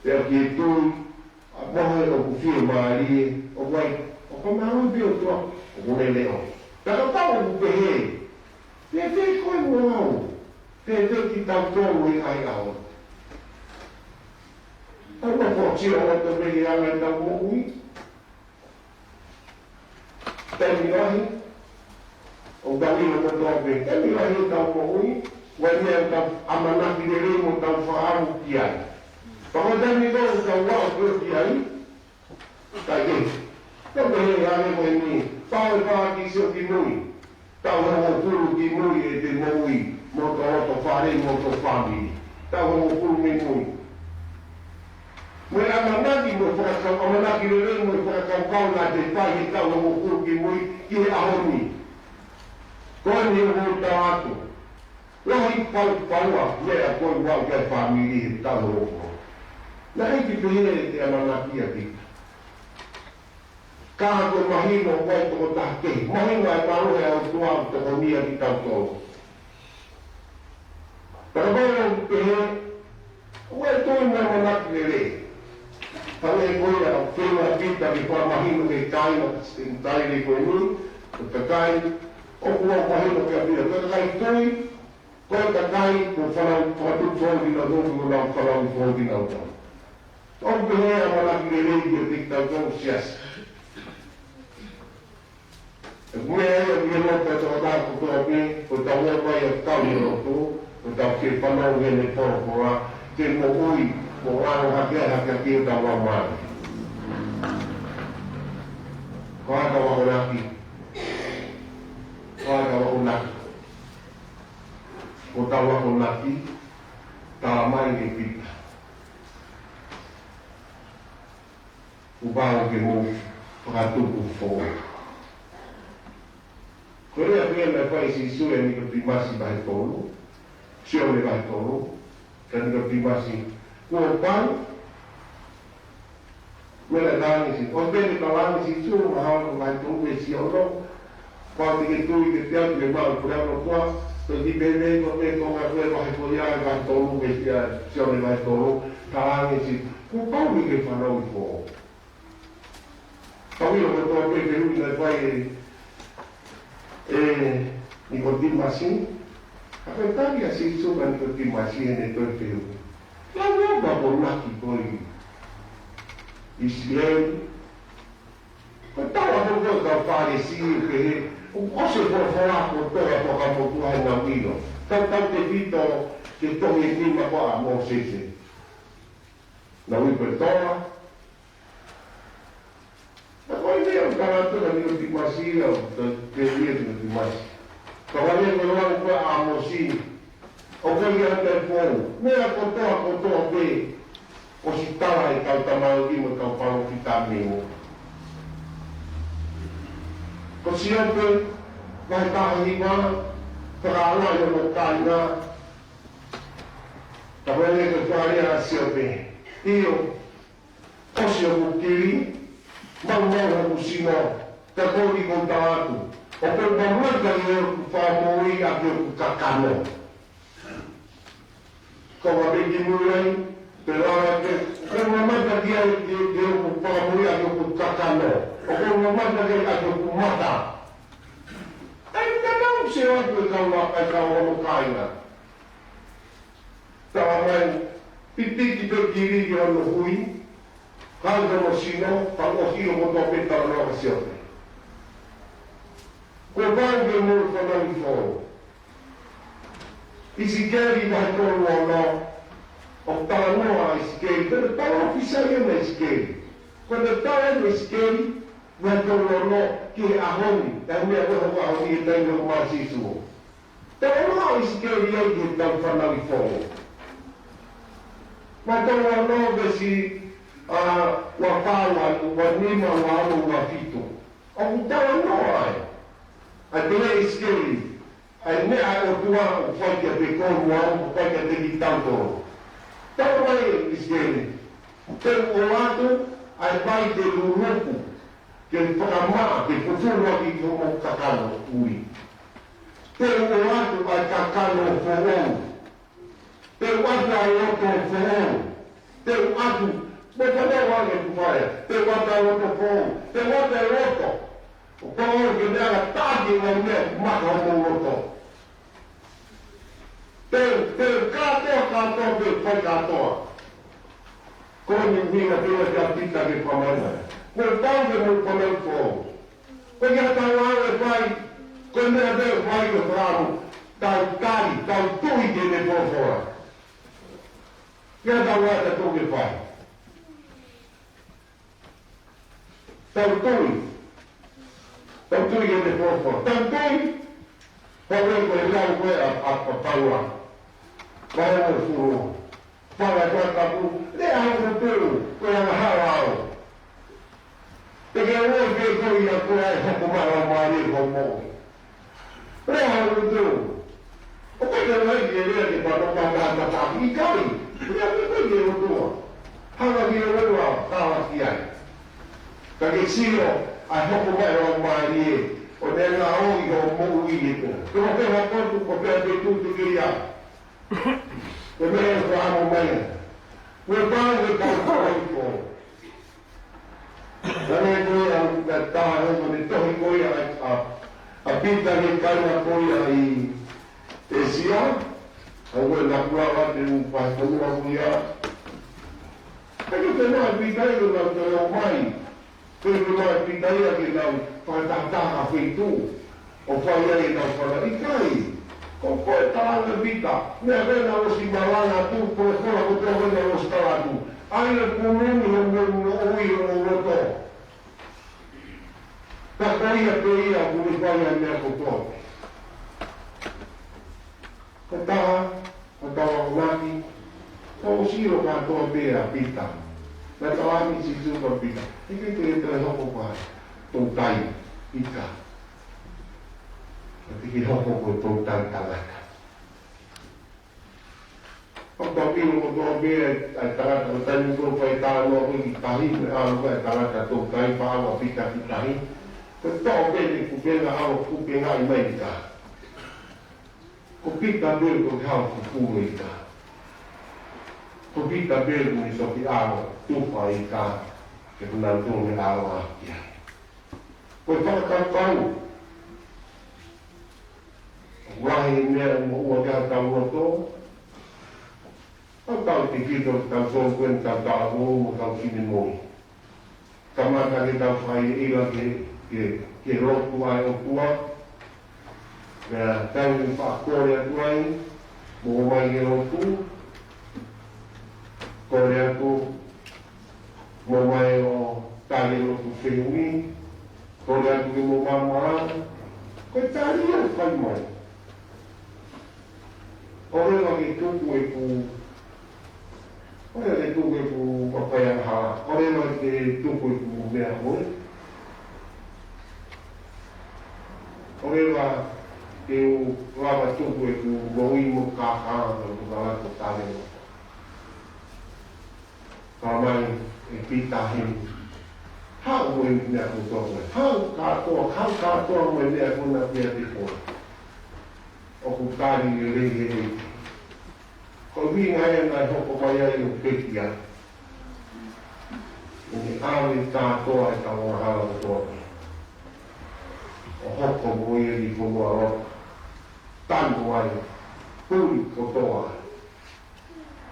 pea ʻoku tui, ʻa mohe ʻoku fiemālie, ʻoku ʻi ai, ʻoku mālō pē ʻOtua, ʻoku ne leʻo. Pea kapau ʻoku pehē, pea pehē koe mo au, pea pehē kitautolu he ʻaho ni. Tau na ko tia o to me ke anga ʻetau moʻui. Taimi lahi, ʻoku tau ʻilo kotoa pē, taimi lahi ʻetau moʻui, ʻoku ʻi ai e meʻa ʻoku tau ʻamanaki lelei mo tau fakaʻamu ki ai. Pea ko e taimi ko ē ʻoku tau aʻu pē ki ai, kae kehe. Tau pehē ʻe he ʻaho ni, pau e paʻaki sio ki mui. Taʻu hongofulu ki mui ʻete moʻui, mo hoto loto fale, mo hoto fāmili. Taʻu hongofulu mei mui. Mo e ʻamanaki mo e fakakau, ʻamanaki lelei mo e fakakaukau naʻa te fai he taʻu hongofulu ki mui ki he ʻaho ni. Ko eni ʻoku ou tala atu. Lahi palapaula meʻa ko ē ʻoku aʻu ki ai e fāmili he taʻu hongofulu. Naʻe ʻikai ke pehē ʻete ʻamanaki ʻa Pita. Ka ko e mahino ʻoku ʻi ai e tokotaha kehe. Mahino ʻa e mālohi ʻa e ʻOtua ʻoku tokoniʻi kitautolu. Pea kapau ʻoku pehē, ʻoku ʻi ai e tui mo e ʻamanaki lelei. Hangē ko ia ʻoku feinga ʻa Pita ke fakamahino ki he kāinga ʻo e taimi ko eni, ko e kakai, ʻoku ʻikai mahino kia Pita. Ko e kakai tui, ko e kakai, ko e fanau, fakatupu foʻou kinautolu, ko e fanau foʻou kinautolu. ʻOku pehē ʻa e ʻamanaki lelei kiate kitautolu siasi. Ko e meʻa ia ʻoku ʻi loto ʻi he tokotaha kotoa pē, ko ʻetau ō mai ʻo tau ʻi loto, ko ʻetau kei fanongo ki heʻene folofola, ke moʻui, mo langa hake, hake, hake ʻetau laumālie. Ko ʻetau akonaki, ko ʻetau akonaki, ko ʻetau akonaki, tala mai ʻe Pita. Kuo pau ke mou fakatupu foʻou. Ko e lea pē naʻe fai ʻe Sīsū kia Nikotīmasi vahe tolu, Sione vahe tolu, kia Nikotīmasi. Kuo pau, meʻa naʻe talaange ʻe Sīsū, ʻosi pē naʻe talaange ʻe Sīsū, Mahalo vahe tolu veesi ono, Pau ke ke tui ke te atu ke maʻu e puleʻanga ʻo e ʻOtua, ko e kiʻi pehē ko e pehē ko e ngaahi ko e vahe ko ia, vahe tolu, veesi ia, Sione vahe tolu, talaange ʻe Sīsū, kuo pau ke ke fanauʻi foʻou. Tau ʻilo kotoa pē e fehuʻi naʻe fai ʻe, ʻe Nikotīmasi, ka ko e tali ʻa Sīsū kia Nikotīmasi heʻene toe fehuʻi. Lau ʻo ka ko naki ko ē ʻi ʻIsileli, Ko e tau atu ko e kau Fālesi ʻoku pehē, ʻoku ʻosi e folofola kotoa ʻa e Fuakava Motuʻa heʻenau ʻilo. Tautautefito ki he tohi ʻe nima ko ē ʻa Mōsese. Naʻa nau ui ko e Tola. Naʻa ko e meʻa ʻoku tala atu kia Nikotīmasi ʻa e tēlia Nikotīmasi. Ka ko e meʻa ko e lau ko ē ʻa ʻĀmosi. ʻOku ʻi ai e meʻa foʻou, meʻa kotoa, kotoa pē, ʻosi tala ʻe he kau tamaioʻeiki mo e kau palōfita mei muʻa. Ko Siope, vahe taha hiva, fakaʻaongaʻi ʻe hono kāinga, ka ko e lea ko e fakaʻalia ʻa Siope. ʻIo, ʻosi hoku kili, maumau hoku sino, ka ko eni ʻoku ou tala atu, ʻoku ou mamata ki heʻeku fakamoʻui ʻaki hoku kakano. Ko e meʻa ki mui ai, pea lava ke, ʻoku ou mamata ki ai ki, ki heʻeku fakamoʻui ʻaki hoku kakano. ʻOku ou mamata ki ai ʻaki hoku mata. ʻAi, ka naʻa nau sio atu e kau, e kau hono kāinga. Tala mai, pipiki pē kili ki hono hui, kau ki hono sino, pea ʻosi ʻilo kotoa pē talanoa ʻa Siope. Kuo pau ke mou fanauʻi foʻou. ʻIsikeli vahe tolu ono, ʻoku talanoa ʻa ʻIsikeli, pea talanoa ʻa ʻIsikeli. Ko e talanoa ʻa ʻIsikeli, vahe tolu ono, ki he ʻaho ni, ʻa e meʻa ko ē ʻoku ʻaho ni he taimi ʻoku maʻu ʻa Sīsū. Talanoa ʻa ʻIsikeli ai ki heʻetau fanauʻi foʻou. Vahe tolu ono veesi, ʻa, ua fā, ua, ua nima, ua ono, ua fitu. ʻOku talanoa ai. ʻA e pehē ʻe ʻIsikeli, ʻa e meʻa ʻa e ʻOtua ʻoku fai kiate koe mo au, ʻoku fai kiate kitautolu. Tala mai ʻe ʻIsikeli, te u ʻoatu ʻa e vai ke luluku, ke fakamaʻa, ke fufulu ʻaki ki hoʻomou kakano ʻuli. Te u ʻoatu ʻa e kakano foʻou. Te u ʻatu ʻa e loto foʻou. Te u ʻatu, mo ka lea ʻa e kupaia. Te u ʻatu ʻa e loto foʻou. Te u ʻatu ʻa e loto. ʻO ka ʻoku ke meʻa ka taki ʻa e meʻa maka ʻo mo loto. Te, te kātoa, kātoa, te fai kātoa. Ko e ʻuhinga te u ʻai kia Pita ke fakamana. Mo tau ke mo fanau foʻou. Ko e kiʻi tau ʻalu ʻo fai, ko e meʻa te u fai ko e fakaʻamu, tau tali, tau tui ki heʻene folofola. Kiʻi tau ʻalu ʻo tau ke fai. Tau tui, tau tui ki heʻene folofola. Tau tui, pau ko e lau ko ē ʻa, ʻa, ʻa Paula. Vahe uofulu. Fala tua tapu, lea ʻa e ʻOtua, ko e angahala au. Te ke ʻoua ʻe fie ko ia ko e hoko mai ʻa e Laumālie ʻi hoʻo moʻui. Lea ʻa e ʻOtua. ʻOku ʻikai ke lea ke pano pano tataki ʻikai. Lea ke ko e ʻOtua. Hanga ki he ʻOtua, tala ki ai. Ka ke sio, ʻa e hoko mai ʻa e Laumālie, ʻo ne ngāue ʻi hoʻo moʻui ʻi he pena. Ko e hoko mai ʻa e ʻOtua, ko e pea te tu te ke ia. Ko e meʻa ʻoku ʻamu mai. Ko e pau ke tau kau ko. Ka ne ko ia ʻa e taha he ko ne tohi ko ia ʻa, ʻa, ʻa Pita ne kai na ko ia ʻi ʻĒsia. ʻA ue na kula wa te u pahe ko ua ko ia. Ka ke te na Pita ʻi na te o mai. Ko e ʻuhinga ʻa Pita ia ke nau fakatahataha feituʻu ʻo fai ai ʻenau fana ʻikai. Ko, ko e tala ʻa Pita, meʻa ko ē naʻe ʻosi malanga atu, ko e folofola ko ē naʻe ʻosi tala atu. ʻAi ʻo pulumi hoʻomou moʻui ʻi hoʻomou loto. Ka ko ia pē ia ʻoku ne fai ʻa e meʻa kotoa. Ko e taha, ko e taha ʻo ngati, ko e sio kātoa pē ʻa Pita. Naʻe tala ange ʻe Sīsū kia Pita, ʻikai te ke toe hoko ko ha toutai, Pita. Ka te ke hoko ko e toutai tangata. ʻOku tau ʻilo kotoa pē ʻa e tangata, ko e taimi ko ē fai talanoa ko ē ki tahi, mo e ʻalu ko ē ʻa e tangata toutai, pea ʻalu ʻa Pita ki tahi. Ko e toʻo pē ʻene kupenga, ʻalu ʻo kupengaʻi mai ʻa e ika. Ko Pita pē ko e hau fufulu ika. Ko Pita pē ko e soki ʻalu ʻo tufa ika ke kinautolu ne ʻalu ʻaki ai. Ko e fakakaukau. ʻOku lahi e meʻa ʻoku moʻua ki ai hotau loto. Tau tau tefito, tau tau ko eni, tau tau mo tau finemui. Kamata ke tau fai ʻilo ke, ke, ke lotu ai ʻOtua. Pea taimi ʻoku faʻa kole atu ai, mo mai ke lotu. Kole atu, mo mai ʻo tali lotu fehuʻi. Kole atu ke mo māmā. Ko e tali ʻoku fai mai. ʻOua ke tuku ʻeku, ʻoua ke tuku ʻeku papai angahala. ʻOua ke tuku ʻeku meʻa ko ē. ʻOua ke u lava tuku ʻeku moʻui mo kākā mo kākā ko tale mo. Ka mai ʻe Pita heni. Haʻu mo e meʻa kotoa ko ē. Haʻu kātoa, haʻu kātoa mo e meʻa ko ena pea te ko ē. ʻOku tali lelei he ʻEiki. Ko e ʻuhinga ia naʻe hoko mai ai ʻo pekia. ʻO ne ʻave kātoa ʻetau angahala kotoa. ʻO hoko mo ia ʻi he fonua lotu. Tanu ai. Puli kotoa.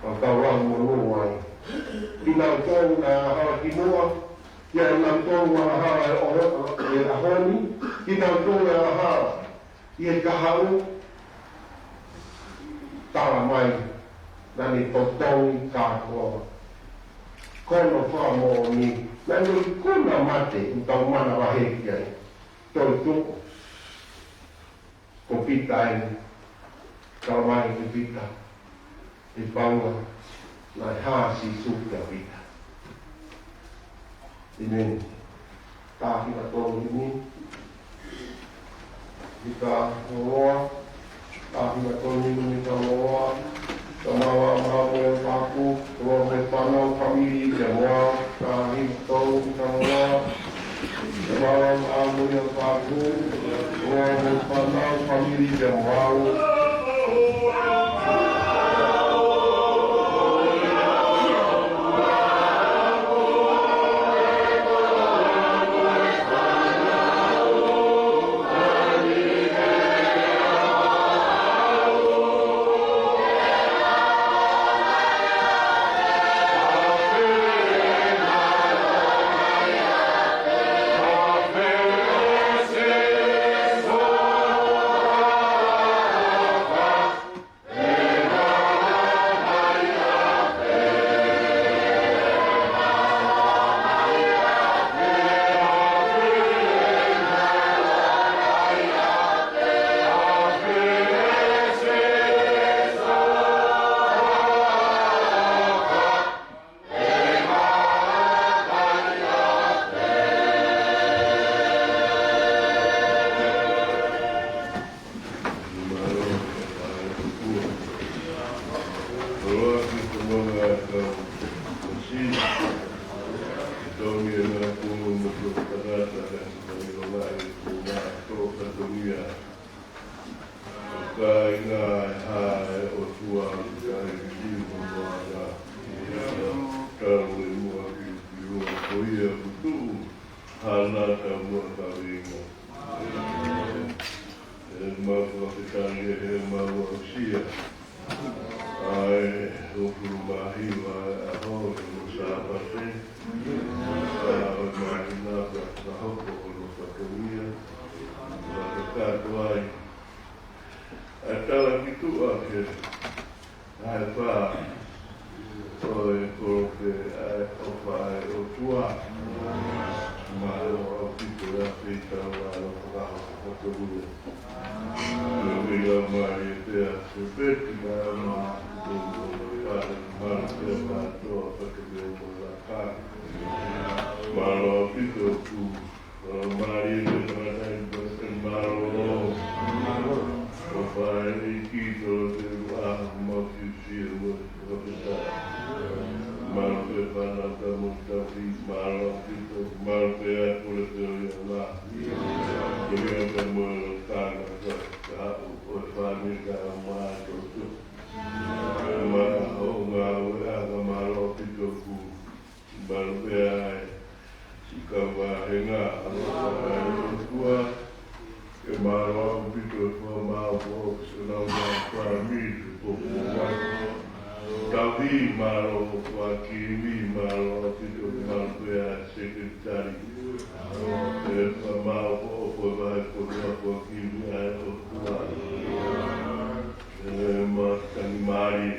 Ka tau lau mo nua ai. Kinautolu naʻe angahala kimuʻa, kinautolu naʻe angahala ʻi he ʻaho ni, kinautolu naʻe angahala ʻi he kahaʻu, tala mai, naʻa ne totongi kātoa. Ko hono fakamoʻoni, naʻa ne ikuna mate, ʻoku tau manavahē ki ai. Toetuʻu. Ko Pita eni, tala mai ʻe Pita, ʻe Paula, naʻe hā ʻa Sīsū kia Pita. ʻĒmeni. Tākiekina tonu eni. Pita Moloa, tākiekina tonu eni Pita Moloa. Tamai ʻa e ʻOtua mo e ʻAlo, ʻofa mo e fānau, fāmili pea mo au, ka himi tau ki tau ʻOtua. Tamai ʻa e ʻOtua mo e ʻAlo, ʻofa mo e fānau, fāmili pea mo au. Kāinga ʻa e ʻOtua, kāinga ʻi hono ʻAlo. Tau ʻi muʻa ki, ki ua ko ia kuo tuʻu, hana taumuʻa kaveinga. ʻE mau fakafetaʻi ʻi heʻemau aʻusia ʻa e hongofulu mā hiva ʻo e ʻaho, ko e Sāpate. Ka ʻoku mahino pē ʻa e fakahoko hono fatongia, ʻo kakato ai ʻa e tala ki tuʻa ke ʻa e fā ʻo e kolope ʻa e ʻofa ʻa e ʻOtua. Mālō ʻaupito ʻa e feitau ʻa e fakahoko fatongia. Ko e meʻa mālie pē ʻa e peti ka ma o o pare mālie pē kātoa fatongia mo e lakanga. Mālō ʻaupito ʻoku mālie pē tangata ʻi he mālō. ʻOfa ʻa e ʻEiki tolo te ua mau fiefia mo e fakafetaʻi. Mālō pē fānau ka mo tauhi, mālō ʻaupito, mālō pē ʻa e kole pē ʻo ia na. Ko ia pē mo e lakanga ka, ka haʻu ʻo e fāmili ka ma toto. Mālō ʻo ngāue ʻa e mālō ʻaupito ʻoku mālō pē ʻa e siʻi kau vāhenga ʻa e ʻOtua. ʻE mālō ʻaupito e fakamaau ko ʻosi ʻenau maʻu fāmili ke poupou mai. Tauhi mālō ʻo Kuakivi, mālō ʻaupito ke mālō pē ʻa e sekelitali. ʻE fakamaau ko ʻosi e vahefonua Kuakivi ʻa e ʻOtua. ʻE ma tangi mālie.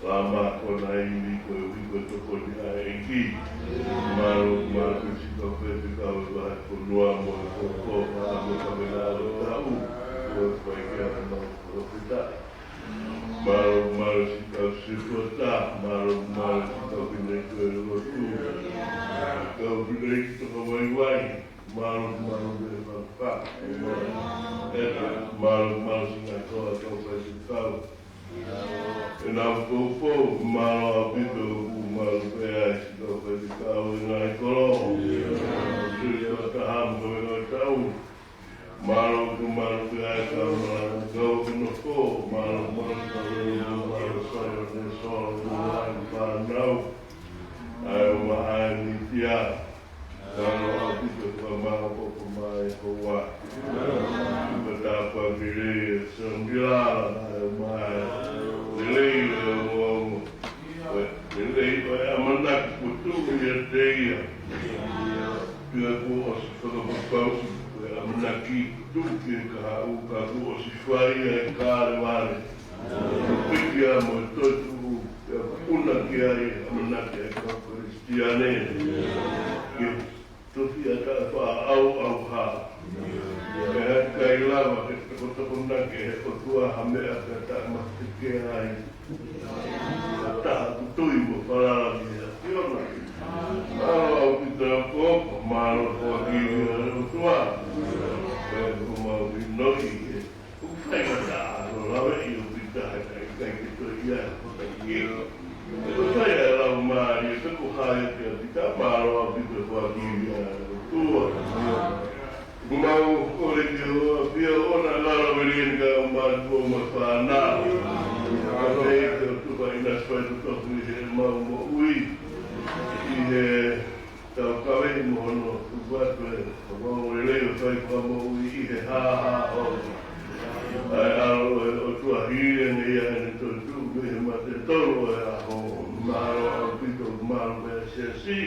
Lama ko na imi ko e ui ko e tokoni ʻa e ʻEiki. Mālō, mālō siʻi kau faifekau ʻa e vahefonua mo e koko, ʻa mo ka me na o tau, ko e fai ke ʻa mau fakafetaʻi. Mālō, mālō siʻi kau setuata, mālō, mālō siʻi kau fine ko e lotu. Kau fine ki toka vaivai, mālō, mālō me faka. Mālō, mālō siʻi ngaahi toa kau faifekau. ʻEnau poupou, mālō ʻaupito ʻoku mālō pē ʻa e siʻi kau faifekau ʻi he ngaahi kolo. Sui ko taha mo e ngaahi tau. Mālō ʻoku mālō pē ʻa e kau malanga kau ke nofo. Mālō, mālō kau e mālō sai ʻo ne soa ʻo ne fānau. ʻA e ʻumaʻā e mītia. Mālō ʻaupito fakamaau ko ko mai hoa. Ko tāpuaki lelei e Sandila, ʻa e ʻumaʻā e lelei e ongoongo. Ko e lelei ko e ʻamanaki kuo tuʻu ʻiate ia. Pea kuo ʻosi fakapapauʻi ko e ʻamanaki kuo tuʻu ki he kahaʻu ka kuo ʻosi fai ʻa e kalevale. Piki ʻa mo e toetuʻu, pea puna ki ai ʻamanaki ʻa e kau Kalisitiane. Ke tofiʻa taʻefaʻaʻauʻauha. Pea ʻikai lava ke tokotokonaki ʻe he ʻOtua ha meʻa pea taʻematekea ai. Taha kuo tui mo falala ki he ʻAfiona. Mālō ʻaupito ʻa e koko, mālō ko e kivi ʻa e ʻOtua. Pea ko mau ʻi noʻi ke ʻoku fai mata ʻa e lave ʻi ʻo Pita he ʻikai ke toe ʻi ai ha fakaʻilonga. ʻOku fai ʻa e lau mālie, pea ko hai ʻa Pita, mālō ʻaupito ko e kivi ʻa e ʻOtua. Mau kole ki he ʻOtua pea ʻoua naʻa lalo veli eni ka ʻo mātuʻa mo e fānau. Ka pei ke ʻo tuka ʻi nasi fai tuka kui he mau moʻui. ʻI he tau kavei mo hono tuku atu e ongoongo lelei ʻo e fai fakamoʻui ʻi he hāhā ʻo e ʻAlo ʻo e ʻOtua hili ange ia ʻene toetuʻu mei he mate tolu ʻo e ʻaho. Mālō ʻaupito, mālō pē ʻa e siasi.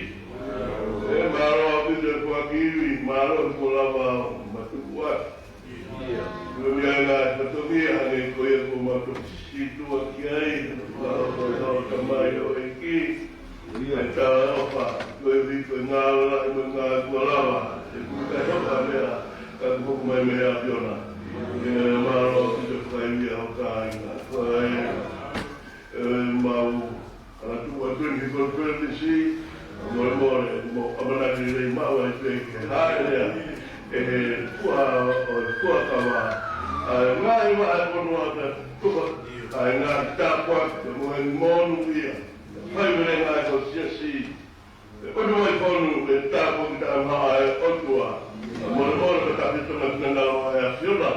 ʻE mālō ʻaupito e kuakivi, mālō kuo lava ʻo matuʻu atu. Ko e meʻa ʻa e fatongia hangē ko ia kuo mau toki sītuʻa ki ai, ʻa e ʻofa ʻa e Tamai ʻo e ʻEiki, ʻa e talaʻofa, ko e ui ko e ngāue lahi mo e ngāue kuo lava, ʻe ʻikai hoko ha meʻa ka kuo hoko mai mei he ʻAfiona. ʻE mālō ʻaupito fai ia ʻo kāinga. Ko e, ʻe mau ʻAlu atu ʻi he konifelenisi, mole mole, mo ʻamanaki lelei maʻu ai pē ke hāʻele ʻa e fua, ʻo e fuakava ʻa e ngaahi vahefonua ka tuka ʻa e ngaahi tāpuaki mo e monūʻia. Faivelenga ʻa e kau siasi, ʻe ʻono mai fonu e tāpuaki taʻemaha ʻa e ʻOtua. Mole mole ka tafi tona finangalo ʻa e ʻAfiona.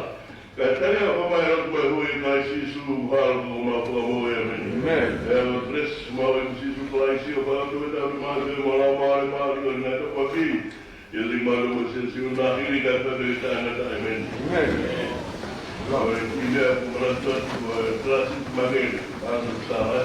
Kae tali ʻa e fakamālō ko e hui ʻa Sīsū, halo ko homau Fakamoʻui, ʻēmeni. ʻĒmeni. ʻE ʻofa ʻa e Kalaisi, mo e ʻofa ʻa e ʻOtua, mo e taʻeʻaonga ʻo e Laumālie Māʻoniʻoni, ʻo na tau paki, ʻi he lima no mo se siu na hili ka pepeli taʻengata, ʻēmeni. ʻĒmeni. ʻOku ʻi ai ha manatu atu, ʻa e Kalaisi Mangele, ʻa e sala.